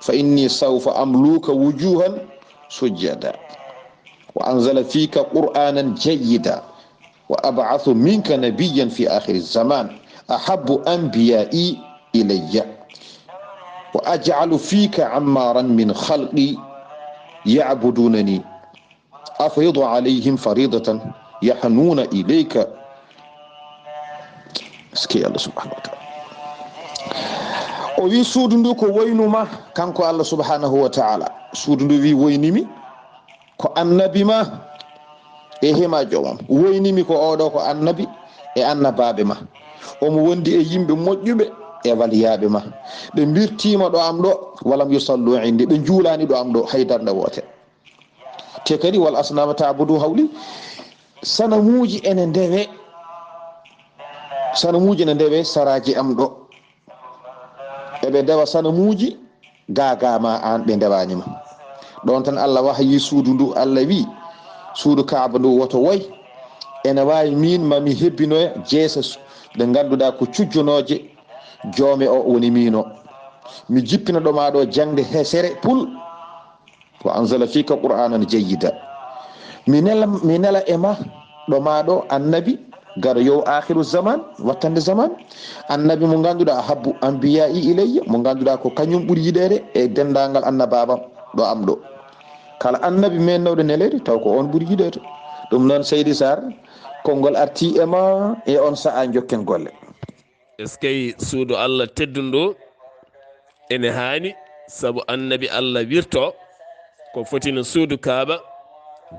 فإني سوف أملوك وجوها سجدا. وأنزل فيك قرآنا جيدا. وأبعث منك نبيا في آخر الزمان أحب أنبيائي إلي. وأجعل فيك عمارا من خلقي يعبدونني. أفرض عليهم فريضة يهنون إليك. Est-ce que Allah subhanahu wa ta'ala? O wi suudu ndu ko woynuma, kanko Allah subhanahu wa ta'ala. Suudu ndu wi woynimi ko annabi ma e hima joomam. Woynimi ko oɗo ko annabi e annabaaɓe ma. Omo wondi e yimɓe moƴƴuɓe e waliyaaɓe ma. Ɓe mbirtiima ɗo am ɗo, walam yusallu indi. Ɓe njuulaani ɗo am ɗo hay darnde wootere. Te kadi wal asnama ta'budu hawli. Sanamuuji ene ndewe. Sanamuuji ene ndewe saraaji am ɗo. Eɓe ndewa sanamuuji gaagaa ma aan ɓe ndewaani ma. Ɗoon tan Allah wahayi suudu ndu, Allah wi, suudu Kaaba ndu woto woy. Ene waawi miin ma mi hebbinoya jeese su-, ɗe ngannduɗaa ko cujjonooje joome o woni miin o. Mi jippina ɗo maa ɗo jaŋde hesere pul. Wa anzala fika qur'anan jayyida. Mi nela, mi nela e ma ɗo maa ɗo annabi garo yo akhiru zaman, wattande zaman. Annabi mo ngannduɗaa habbu anbiya i ilayya, mo ngannduɗaa ko kañum ɓuri yiɗeede e denndaangal annabaaɓam ɗo am ɗo. Kala annabi meennooɗo neleede, taw ko on ɓuri yiɗeede. Ɗum noon, Seydi Sarr, konngol artii e ma e on sa'a njokken golle. Eskey, suudu Allah teddundu ene haani, sabu annabi Allah wirto ko foti no suudu Kaaba,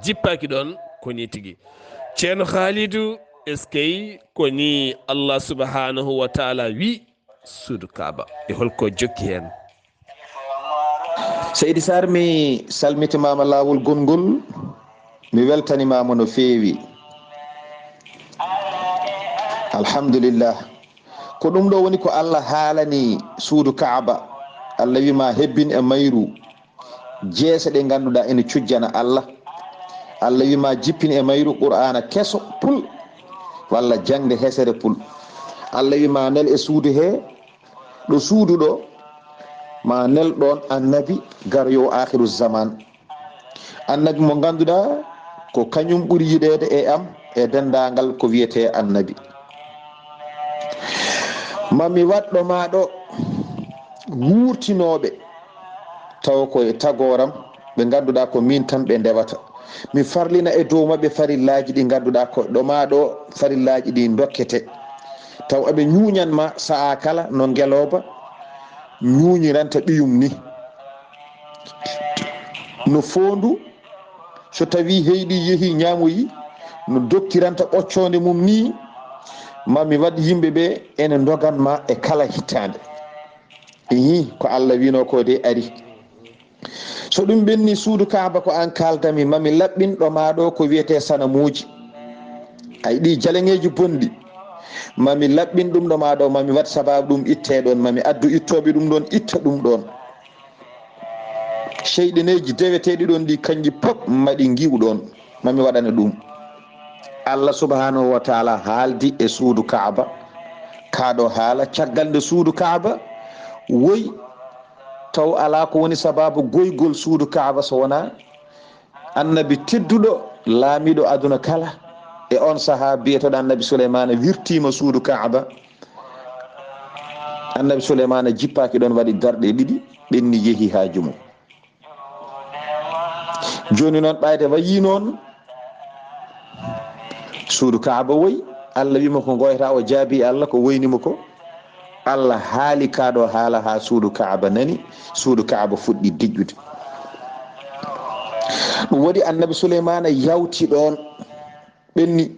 jippaaki ɗoon, ko nii tigi. Ceerno Haalidu, eskey, ko nii Allah subhanahu wa taala wi suudu Kaaba. E holko jokki heen? Seydi Sarr, mi salmitimaama laawol gonngol, mi weltanimaama no feewi. Alhamdulillah. Ko ɗum ɗo woni ko Allah haalani suudu Kaaba. Allah wi ma hebbin e mayru jeese ɗe ngannduɗaa ene cujjana Allah. Allah wi ma jippin e mayru Qur'aana keso pul, walla jaŋde hesere pul. Allah wi ma nel e suudu he, ɗo suudu ɗo, ma nel ɗoon annabi garoyo akhiru zaman. Annabi mo ngannduɗaa ko kañum ɓuri yiɗeede e am e denndaangal ko wiyetee annabi. Ma mi waɗ ɗo maa ɗo wuurtinooɓe, tawa ko e tagooram, ɓe ngannduɗaa ko miin tan ɓe ndewata. Mi farlina e dow maɓɓe farillaaji ɗi ngannduɗaa ko ɗo maa ɗo farillaaji ɗi ndokkete. Taw aɓe ñuuñan ma sa'a kala no ngelooba ñuuñiranta ɓiyum ni. No foondu, so tawii heyɗi yehii ñaamoyii, no doktiranta ɓoccoonde mum nii, ma mi waɗ yimɓe ɓe ene ndogan ma e kala hittaande. Ihi, ko Allah wiinoo ko de ari. So ɗum ɓenni suudu Kaaba ko aan kaaldami, ma mi laɓɓin ɗo maa ɗo ko wiyetee sanamuuji. Ay ɗi jaleŋeeji bonɗi, ma mi laɓɓin ɗum ɗo maa ɗo, ma mi waɗ sabaabu ɗum ittee ɗoon, ma mi addu ittooɓe ɗum ɗoon, itta ɗum ɗoon. Seyɗineeji deweteeɗi ɗoon ɗi, kanji pop ma ɗi ngi'u ɗoon, ma mi waɗane ɗum. Allah subhanahu wa taala haaldi e suudu Kaaba. Kaa ɗo haala caggal nde suudu Kaaba woyi, taw alaa ko woni sabaabu goygol suudu Kaaba so wonaa annabi tedduɗo, laamiiɗo aduna kala. E on sahaa biyeteeɗo annabi Suleymaana wirtiima suudu Kaaba. Annabi Suleymaana jippaaki ɗoon, waɗi darɗe ɗiɗi, ɓenni yehi haaju mum. Jooni noon, ɓayde wayi noon, suudu Kaaba woyi, Allah wiima ko ngoyata, o jaabi Allah ko woyni mo ko. Allah haali kaa ɗo haala haa suudu Kaaba nani, suudu Kaaba fuɗɗi diƴƴude. Ɗum waɗi annabi Suleymaana yawti ɗoon, ɓenni.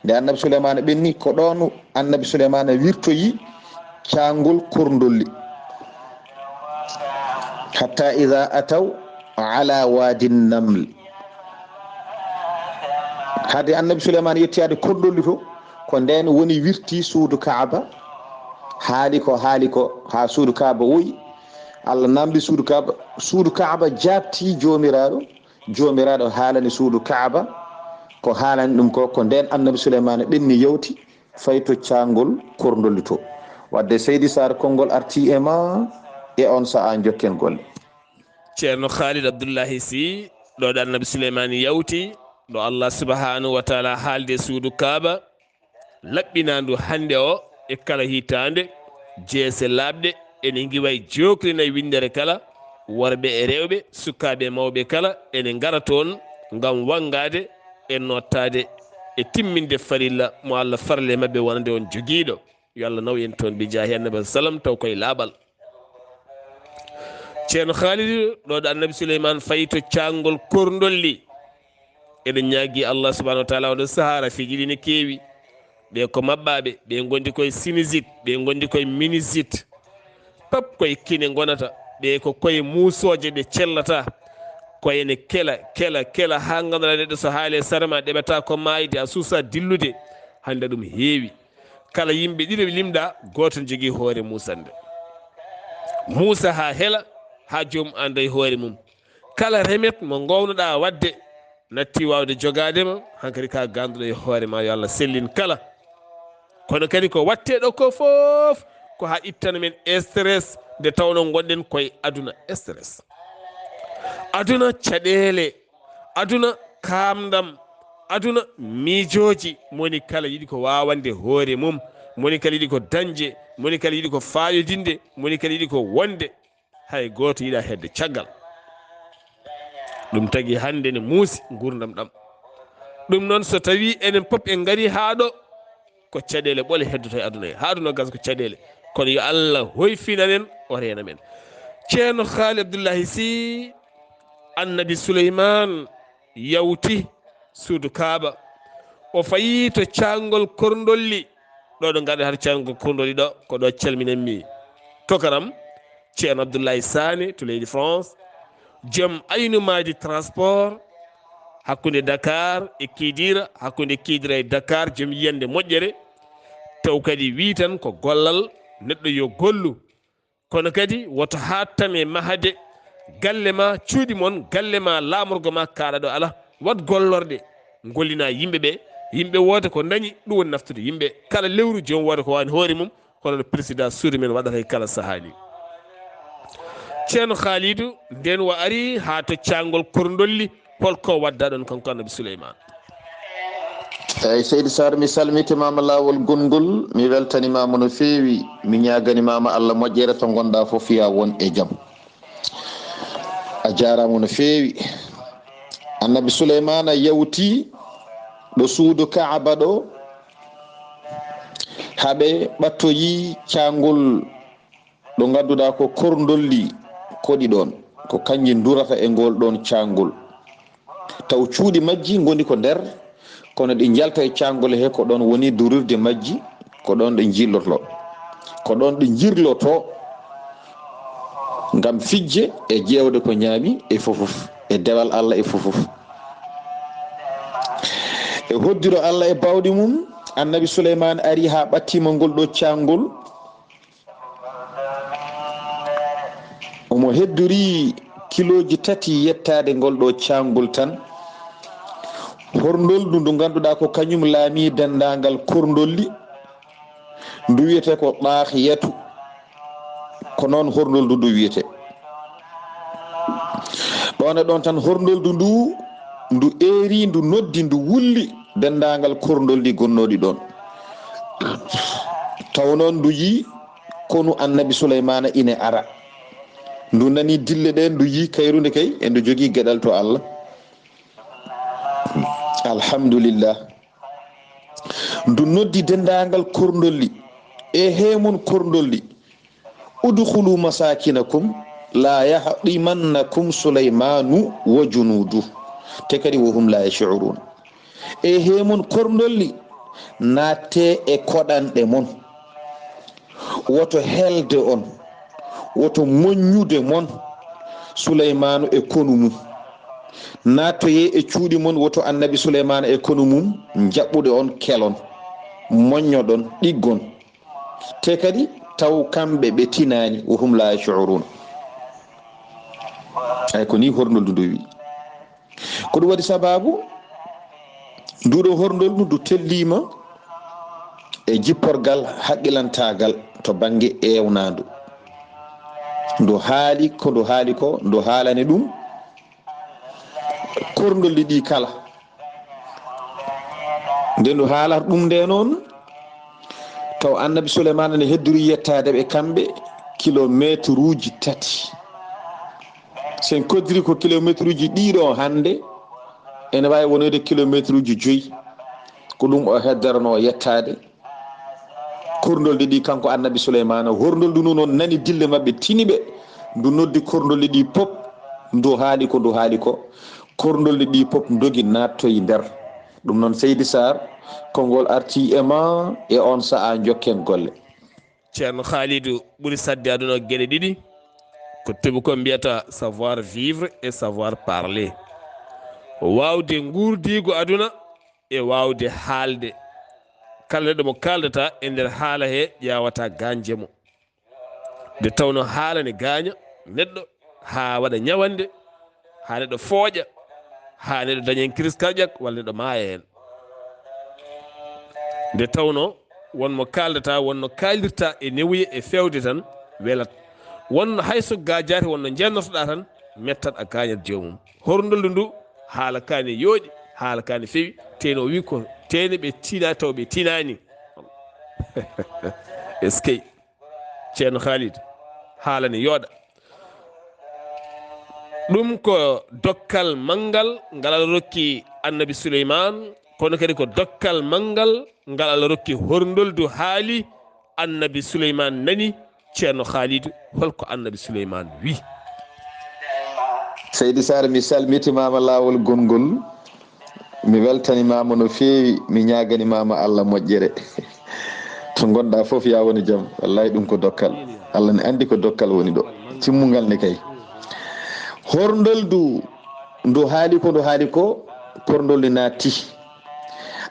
Nde annabi Suleymaana ɓenni, ko ɗoon annabi Suleymaana wirtoyi caangol korndolli. Hatta iza ataw ala wadi naml. Hade annabi Suleymaana yetti yaade korndolli to, ko ndeen woni wirti suudu Kaaba, haali ko haali ko haa suudu Kaaba woyi. Allah namndi suudu Kaaba, suudu Kaaba jaabti Joomiraaɗo, Joomiraaɗo haalani suudu Kaaba ko haalani ɗum ko, ko ndeen annabi Suleymaana ɓenni yawti fay to caangol korndolli to. Wadde Seydi Sarr, konngol artii e ma e on sa'a njokken golle. Ceerno Khalid Abdullahi Sy, ɗo ɗo annabi Suleymaani yawti, ɗo Allah subhanahu wa taala haaldi e suudu Kaaba, laɓɓinaandu hannde o e kala hitaande, jeese laaɓɗe ene ngiwa e jooklinay winndere kala, worɓe e rewɓe, sukaaɓe e mawɓe kala ene ngara toon ngam wanngaade e noottaade e timminde farilla mo Allah farli e maɓɓe wonande on jogiiɗo. Yo Allah naw en toon bi jaahi annabi sallam taw koye laaɓal. Ceerno Khalid, ɗo ɗo Annabi Suleyman fayi to caangol korndolli. Eɗen ñaagi Allah subhanahu wa taala, oɗo sahaa rafiiji ɗi ne keewi. Ɓe ko maɓɓaaɓe, ɓe ngondi koye sinusite, ɓe ngondi koye minusite. Pap koye kine ngonata, ɓe ko koye muusooje ɗe cellata. Koye ne kela, kela, kela, haa ngannduɗaa neɗɗo so haali e sara ma, ɗeɓata ko maayde, a suusa dillude. Hannde ɗum heewi. Kala yimɓe ɗiɗo ɓe limɗa, gooto ne jogii hoore muusannde. Muusa haa hela, haa joomum annda e hoore mum. Kala remet mo ngownoɗaa waɗde, natti waawde jogaade ma, hankadi ka ganduɗo e hoore ma, yo Allah sellin kala. Kono kadi ko watte ɗo ko fof, ko haa ittana men stress, nde tawno ngonɗen koye aduna stress. Aduna caɗeele, aduna kaamndam, aduna miijooji, moni kala yiɗi ko waawande hoore mum, moni kala yiɗi ko dañde, moni kala yiɗi ko faayodinde, moni kala yiɗi ko wonde. Hay gooto yiɗa hedde caggal. Ɗum tagi hannde ne muusi nguurndam ɗam. Ɗum noon, so tawii enen pop en ngarii haa ɗo, ko caɗeele ɓole heddoto e aduna he. Haa aduna gasa ko caɗeele. Kono yo Allah hoyfinan en, o reena men. Ceerno Haali Abdullahi Sy, Annabi Suleymaan yawti suudu Kaaba. O fayi to caangol Korndolli. Ɗo ɗo ngarɗen hade caangol Korndolli ɗo, ko ɗo calminanmi tokaram Ceerno Abdoulaye Sané to leydi France, joom aynu maadi transport hakkunde Dakar e Kidira, hakkunde Kidira e Dakar, joom yiyannde moƴƴere. Taw kadi wii tan ko gollal neɗɗo yo gollu. Kono kadi woto haattam e mahade galle ma, cuuɗi mon, galle ma, laamorgo ma, kaaɗa ɗo alaa. Waɗ gollorɗe, ngollina yimɓe ɓe. Yimɓe wooda ko ndañi, ɗum woni naftude yimɓe. Kala lewru joom wooda ko waawani hoore mum, hono no président suudu men waɗata e kala sahaa ni. Ceerno Khalidou, nden o ari haa to caangol Korndolli, holko wadda ɗon kanko Annabi Suleymaan? Eyi, Seydi Sarr, mi salmitimama laawol gonngol, mi weltanimama no feewi, mi ñaaganimama Allah moƴƴere to ngonɗa fof, ya won e jam. A jaarama no feewi. Annabi Suleymaana yawti ɗo suudu Kaaba ɗo, haa ɓe ɓattoyi caangol ɗo ngannduɗaa ko Korndolli koɗi ɗoon, ko kanji ndurata e ngol ɗoon caangol. Taw cuuɗi majji ngoni ko nder, kono ɗi njalta e caangol he, ko ɗoon woni durirde majji, ko ɗoon ɗe njillotoo, ko ɗoon ɗe njirlotoo ngam fijje e ƴeewde ko ñaami e fof fof, e dewal Allah e fof fof. E hoddiro Allah e baawɗe mum, Annabi Suleymaan ari haa ɓattiima ngol ɗo caangol. Omo heddori kilooji tati yettaade ngol ɗo caangol tan. Horndoldu ndu ngannduɗaa ko kañum laami denndaangal Korndolli, ndu wiyetee ko Ɗaahiyatu. Ko noon horndoldu ndu wiyetee. Ɗoon e ɗoon tan horndoldu ndu, ndu eeri, ndu noddi, ndu wulli denndaangal Korndolli gonnooɗi ɗoon. Taw noon ndu yii konu Annabi Suleymaana ine ara. Ndu nani dille ɗeen, ndu yii kayrunde kay, e ndu jogii geɗal to Allah. Alhamdulillah. Ndu noddi denndaangal Korndolli, e hee mon Korndolli, udkhulu masakinakum la yahtimannakum Suleymaanu wa junuudu, te kadi wa hum la yash'urun. E hee mon Korndolli, naatte e koɗanɗe mon. Woto helde on, woto moññude mon Suleymaanu e konu mum. Naattoyee e cuuɗi mon, woto Annabi Suleymaana e konu mum njaɓɓude on kelon, moññoɗon, ɗiggon. Te kadi taw kamɓe ɓe tinaani, wa hum la yash'urun. Ay ko ni horndoldu ndu wi. Ko ɗum waɗi sabaabu nduɗo horndoldu ndu telliima e jipporgal haqqilantaagal to bannge eewnaandu. Ndu haali ko ndu haali ko, ndu haalani ɗum korndolli ɗi kala. Nde ndu haalata ɗum nde noon, taw Annabi Suleymaana ne heddori yettaade ɓe kamɓe kilomeetruuji tati. Sen koddiri ko kilomeetruuji ɗiɗo hannde, ene waawi wonoyde kilomeetruuji joyi. Ko ɗum o heddoronoo yettaade. Korndolli ɗi kanko Annabi Suleymaana, horndoldu ndu noon nani dille maɓɓe, tini ɓe, ndu noddi korndolli ɗi pop, ndu haali ko ndu haali ko, korndolli ɗi pop ndogi naattoyi nder. Ɗum noon, Seydi Sarr, konngol arti e ma, e on sa'a njokken golle. Ceerno Khalidou, ɓuri saɗde aduna geɗe ɗiɗi, ko tubakoɓe mbiyata savoir vivre et savoir parler. Waawde nguurdiigu aduna e waawde haalde. Kala neɗɗo mo kaaldata e nder haala he, ƴaawata gaañde mo. Nde tawno haala ne gaaña neɗɗo haa waɗa ñawannde, haa neɗɗo fooƴa, haa neɗɗo daña heen crise cardiaque walla neɗɗo maaya heen. Nde tawno won mo kaaldata, won no kaaldirta e newuye e feewde tan welat. Wonno hay so gaajaate, wonno njennotoɗaa tan mettat a gaañat joomum. Horndoldu ndu haala kaani yooɗi, haala kaani fewi, teno o wi ko tene ɓe tiina taw ɓe tiinaani. Eskey. Ceerno Khalid, haala ne yooɗa. Ɗum ko dokkal manngal ngal Allah rokki Annabi Suleymaan, kono kadi ko dokkal manngal ngal Allah rokki horndoldu haali. Annabi Suleymaan nani. Ceerno Khalid, holko Annabi Suleymaan wi? Seydi Sarr, mi salmitimaama laawol gonngol. Mi weltanimaama no feewi, mi ñaaganimaama Allah moƴƴere. To ngonɗaa fof, yaa won e jam. Wallahi, ɗum ko dokkal. Allah ne anndi ko dokkal woni ɗo. Timmungal ne kay. Horndoldu ndu haali ko ndu haali ko, korndolli naatti.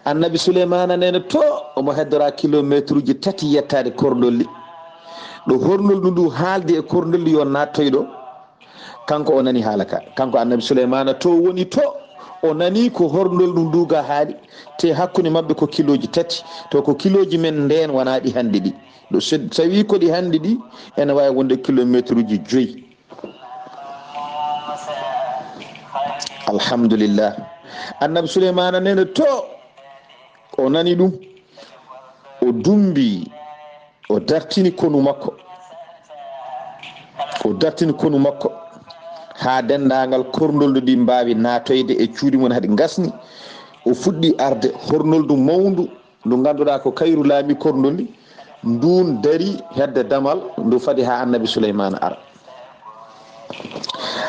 Annabi Suleymaana nene to omo heddora kilomeetruuji tati yettaade korndolli. Ɗo horndoldu ndu haaldi e korndolli yo naattoy ɗo. Kanko o nani haala ka. Kanko Annabi Suleymaana to woni to, o nani ko horndoldu ndu ga haali, te hakkunde maɓɓe ko kilooji tati. To ko kilooji men ndeen wonaa ɗi hannde ɗi. Ɗo so, so tawi ko ɗi hannde ɗi, ene waawi wonde kilomeetruuji joyi. Alhamdulillah. Annabi Suleymaana nene to o nani ɗum, o dumbi, o dartini konu makko. O dartini konu makko haa denndaangal korndolli ɗi mbaawi naatoyde e cuuɗi mum, haɗi ngasni. O fuɗɗi arde horndoldu mawndu ndu ngannduɗaa ko kayru laami korndolli, ndun dari hedde damal, ndu fadi haa Annabi Suleymaana ara.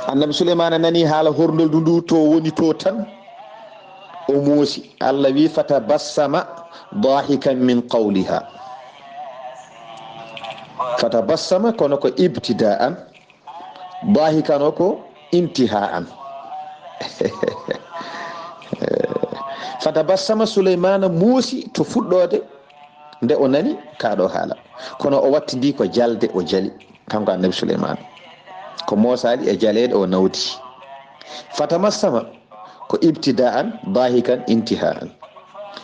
Annabi Suleymaana nani haala horndoldu ndu to woni to tan, o moosi. Allah wi, "Fatabassama dahikan min qawliha." Fatabassama, kono ko ibtidaan, dahikan o ko intihaan. Fatabassama, Suleymaana moosi to fuɗɗoode nde o nani kaa ɗo haala. Kono o wattindi ko jalde, o jali, kanko Annabi Suleymaana. Ko moosaali e jaleeɗe o nawdi. Fatamassama ko ibtidaan, dahikan intihaan.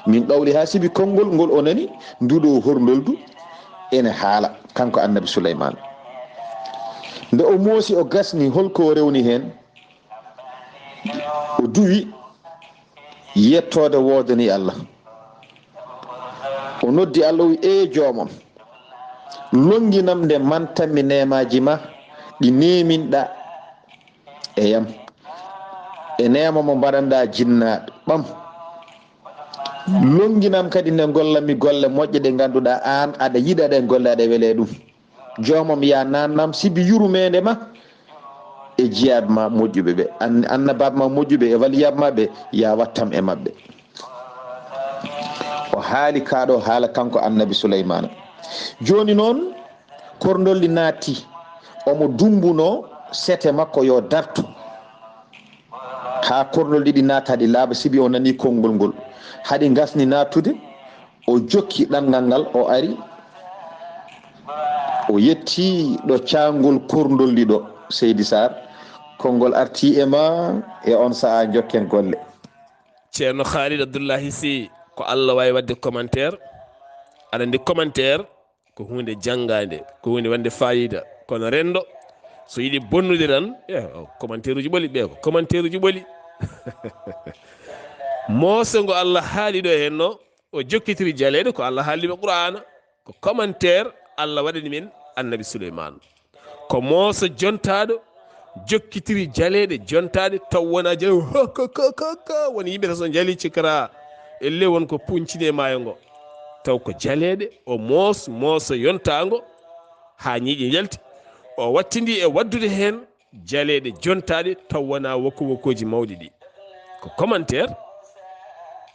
Min qawliha, sibi konngol ngol o nani, nduɗo horndoldu ene haala, kanko Annabi Suleymaana. Nde o moosi, o gasni, holko o rewni heen? O duwi yettoode woodani Allah. O noddi Allah, o wi, "Ee joomam, lonnginam nde mantanmi neemaaji ma ɗi neeminɗa e yam, e neema mo mbaɗanɗa jinnaaɓe ɓam. Lonnginam kadi nde ngollanmi golle moƴƴe ɗe ngannduɗaa aan aɗa yiɗa ɗen golle, aɗa wele ɗum." Joomam, yaa nannam sibi yurmeende ma e jiyaaɓe ma moƴƴuɓe ɓe, an-, annabaaɓe ma moƴƴuɓe e waliyaaɓe ma ɓe, yaa wattam e maɓɓe. O haali kaa ɗo haala kanko Annabi Suleymaana. Jooni noon, korndolli naatti, omo dumbunoo sete makko yo dartu. Haa korndolli ɗiɗi naata, haɗi laaɓa, sibi o nanii konngol ngol. Haɗi ngasni naattude, o jokki ɗanngal ngal, o ari, o yetti ɗo caangol korndolli ɗo, Seydi Sarr. Konngol arti e ma e on sa'a, njokken golle. Ceerno Khalid Abdullahi Sy, ko Allah waawi waɗde commentaire. Aɗa anndi commentaire ko huunde janngaande, ko huunde wonde faayiida. Kono renndo, so yiɗi bonnude tan, eh, o commentaire uji ɓoli, ɓe ko commentaire uji ɓoli. Mooso ngo Allah haali ɗo heen no, o jokkitiri jaleeɗe ko Allah haalni ɓe Qur'aana. Ko commentaire Allah waɗani men Annabi Suleymaan. Ko mooso jontaaɗo, jokkitiri jaleeɗe jontaaɗe, taw wonaa jaleeɗe, ho, ko, ko, ko, ko, won yimɓe tan so njalii cikkata, elle won ko puncini e maayo ngo. Taw ko jaleeɗe, o moos, mooso yontaango, haa ñiiƴe njalti. O wattindi e waɗdude heen jaleeɗe jontaaɗe taw wonaa wokko wokkooji mawɗi ɗi. Ko commentaire,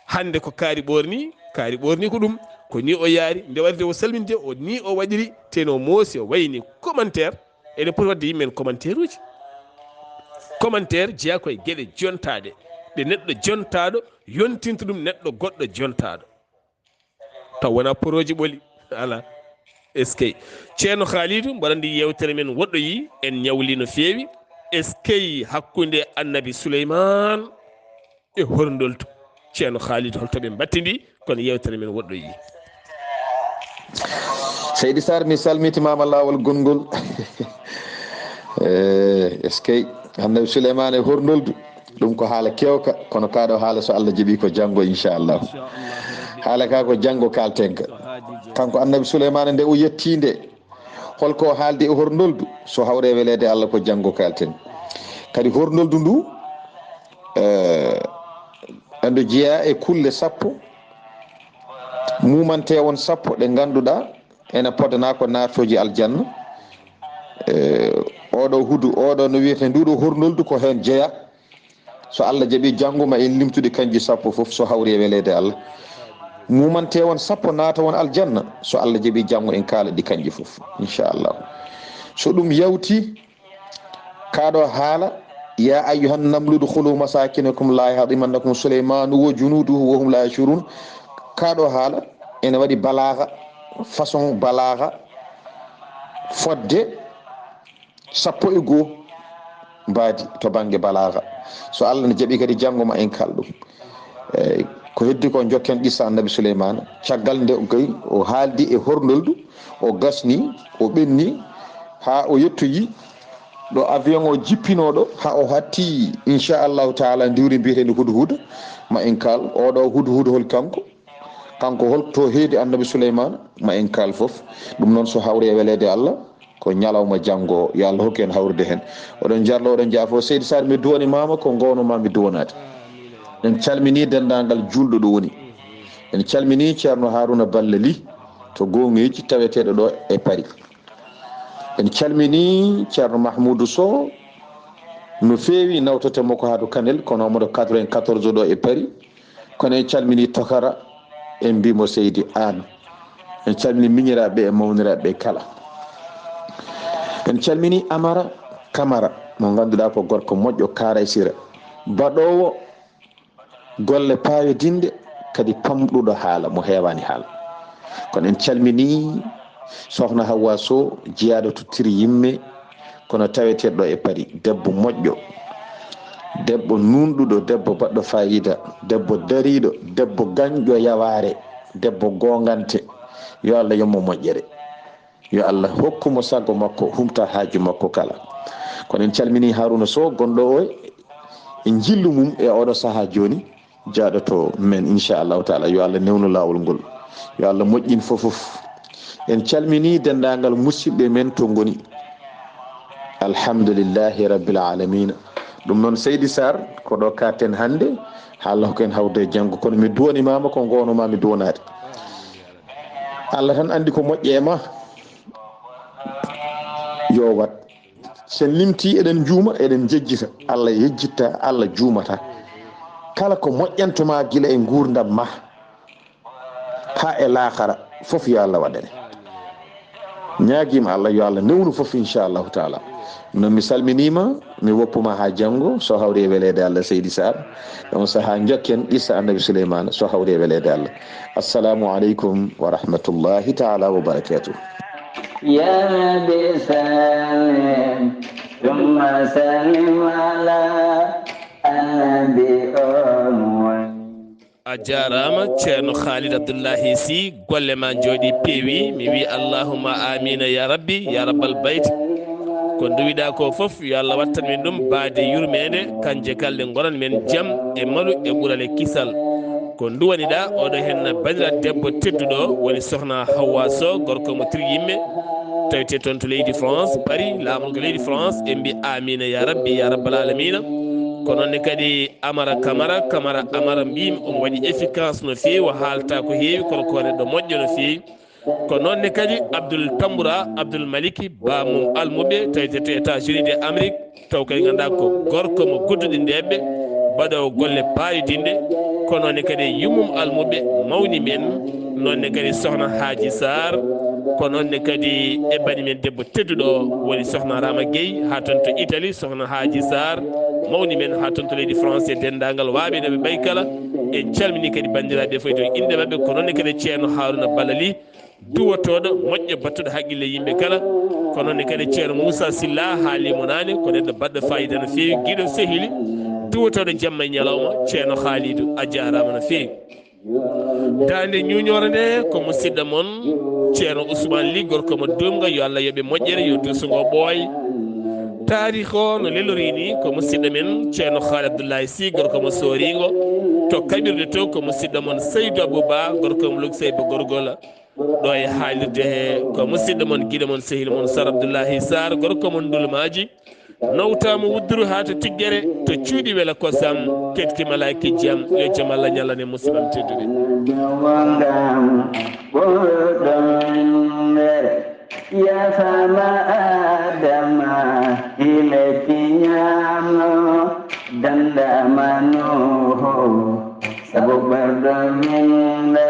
hannde ko kaari ɓoorni, kaari ɓoorni ko ɗum, ko ni o yaari, nde waɗde o salminde, o ni o waɗiri, teno moosi o wayni commentaire, eɗen poti waɗde yimɓe en commentaire uji. Commentaire jeyaa ko e geɗe jontaaɗe, ɗe neɗɗo jontaaɗo yontinta ɗum neɗɗo goɗɗo jontaaɗo. Taw wonaa porooji ɓoli. Alaa. Eskey. Ceerno Khalidou, mboɗo anndi yeewtere men woɗɗoyi, en ñawli no feewi. Eskey, hakkunde Annabi Suleymaan e horndoltu. Ceerno Khalidou, holto ɓe mbattindi, kono yeewtere men woɗɗoyi. Seydi Sarr, mi salmitimaama laawol gonngol. Eh, eskey, Annabi Suleymaan e horndoldu. Ɗum ko haala keewka, kono kaa ɗoo haala, so Allah jaɓii, ko janngo, inchallah. Haala kaa ko janngo kaalten ka. Kanko Annabi Suleymaana, nde o yettii nde, holko o haaldi e horndoldu? So hawri e weleede Allah, ko janngo kaalten. Kadi horndoldu ndu, eh, endo jeyaa e kulle sappo, muumantee won sappo ɗe ngannduɗaa ene podanaa ko naatooji aljanna. Eh, oɗo hudu, oɗo no wiyetee nduɗo horndoldu, ko heen jeyaa. So Allah jaɓii, janngo ma en limtude kanji sappo fof, so hawri e weleede Allah. Muumantee won sappo naata won aljanna, so Allah jaɓii, janngo en kaala ɗi kanji fof, inchallah. So ɗum yawti, kaa ɗoo haala, "Ya ayyuhan namlu udkhulu masakinakum la yahtimannakum Sulaymanu wa junuduhu wa hum la yashurun." Kaa ɗoo haala ene waɗi balaaga, façon balaaga fodde sappo e goo mbaadi to bannge balaaga. So Allah ne jaɓi kadi, janngo ma en kaal ɗum. Eey, ko heddi ko, njokken qissa Annabi Suleymaana. Caggal nde o gay, o haaldi e horndoldu, o gasni, o ɓenni, haa o yettoyi ɗo avion o jippinoo ɗo, haa o hatti, inchallahu taala, ndiwri mbiyeteendi hudhuda. Ma en kaal, oɗo hudhuda hol kanko? Kanko holto heedi Annabi Suleymaana? Ma en kaal fof. Ɗum noon, so hawri e weleede Allah, ko ñalawma janngo, yo Allah hokku en hawrude heen. Oɗon njarlo, oɗon njaafo. Seydi Sarr, mi duwanimaama ko ngoowno maa mi duwanaade. En calminii denndaangal juulɗo ɗo woni. En calminii Ceerno Haaruna Balla Lih to Gooŋeeji, taweteeɗo ɗo e Paris. En calminii Ceerno Mahmoudou Sow no feewi, nawtoto mo ko haa to Kanel, kono omo ɗo quatre-vingt-quatorze ɗo e Paris. Kono en calminii Tokara, en mbii mo Seydi Aan. En calminii miñiraaɓe e mawniraaɓe kala. En calminii Amara Kamara, mo ngannduɗaa ko gorko moƴƴo, kaaraysira, baɗoowo golle paayodinɗe, kadi pamɗuɗo haala, mo heewaani haala. Kono en calminii Sokhna Hawwa Sow, jiyaaɗo to Tiriyimme, kono taweteeɗo e Paris, debbo moƴƴo, debbo nuunɗuɗo, debbo baɗɗo faayiida, debbo dariiɗo, debbo gañɗo yawaare, debbo goongante. Yo Allah yoɓ mo moƴƴere. Yo Allah hokku mo sago makko, humta haaju makko kala. Kono en calminii Haaruna Sow, gonɗo o e njillu mum e oɗo sahaa jooni, jaaɗoto men, inchallahu taala. Yo Allah newnu laawol ngol. Yo Allah moƴƴin fof fof. En calminii denndaangal musidɓe men to ngoni. Alhamdulillahi rabbil alamina. Ɗum noon, Seydi Sarr, ko ɗo kaaɗten hannde, haa Allah hokku en hawrude janngo. Kono mi duwanimaama ko ngoowno maa mi duwanaade. Allah tan anndi ko moƴƴi e ma. Yo waɗ. So en limtii, eɗen njuuma, eɗen njejjita. Allah yejjitta, Allah juumata. Kala ko moƴƴanta ma gila e nguurndam ma haa e laakara, fof yo Allah waɗane. Ñaagiima Allah, yo Allah newnu fof, inchallahu taala. No, mi salminiima, mi woppuma haa janngo, so hawri e weleede Allah, Seydi Sarr. E on sahaa, njokken qissa Annabi Suleymaana, so hawri e weleede Allah. Assalamu aleykum wa rahmatullahi taala wa barakatuh. يا رب سلم ثم سلم على النبي أول. A jaaraama, Ceerno Khalid Abdullahi Sy, golle ma njooɗi, peewi. Mi wi allahumma amina ya rabbi, ya rabbal bayti. Ko nduwiɗaa ko fof, yo Allah wattan min ɗum baade yurmeende, kanje kalɗe ngoran men jam e malu e ɓural e kisal. Ko nduwaniɗaa oɗo henna bandiraa debbo tedduɗo, woni Sokhna Hawwa Sow, gorko mo Tiriyimme, tawetee toon to leydi France, Paris, laamorgo leydi France, en mbi amina ya rabbi, ya rabbal alamina. Ko noon ne kadi Amara Kamara, Kamara Amara, mbiymi omo waɗi efficace no feewi, o haalta ko heewi, kono ko neɗɗo moƴƴo no feewi. Ko noon ne kadi Abdoul Tamboura Abdoul Maliki, ba mum Almuɓe, tawetee to États-Unis de Amérique, taw kadi ngannduɗaa ko gorko mo gudduɗi ndeeɓɓe, baɗoowo golle paayodinɗe, ko noon ne kadi yummum Almuɓe, mawni men, noon ne kadi sohna Haaji Sarr, ko noon ne kadi e bani men debbo tedduɗo woni sohna Rama Gueye, haa toon to Italie, sohna Haaji Sarr, mawni men haa toon to leydi France e denndaangal waaɓe no ɓe mbayi kala. En calmini kadi banndiraaɓe fof to innde maɓɓe, ko noon ne kadi ceerno Haruna Balali, duwotooɗo moƴƴo battuɗo haqqille yimɓe kala. Ko noon ne kadi ceerno Moussa Silla haali mo naane, ko neɗɗo baɗɗo fayida no feewi, giɗo sehili, duwotooɗo jamma e ñalawma, ceerno Khalidou, a jaaraama no feewi. Daande ñuuñoore nde ko musidɗo mon ceerno Ousmane Ly, gorko mo duumga, yo Allah yoɓe moƴƴere, yo duuso ngo ɓooy. Taarikh o no lelori ni ko musidɗo men ceerno Khaali Abdoulaye Sy, gorko mo Sooringo, to kaɓirɗe to ko musidɗo mon Seydou Abou Ba, gorko mo Luk Seyba Gorgola. Ɗo e haalirde he ko musidɗo mon, giɗo mon, sehil mon Sar Abdoulahi Sarr, gorko mon Ndulmaaji, nawtaama Wudduru haa to Tiggere, to cuuɗi Wela Kosam, keɗti malaaki jam, yo jam Allah ñallan en musiɓɓe am tedduɓe. Wangam ɓurɗo winndere, yafama Adama, hile kiñaano, dandama Nuuhu, sabu ɓurɗo winndere.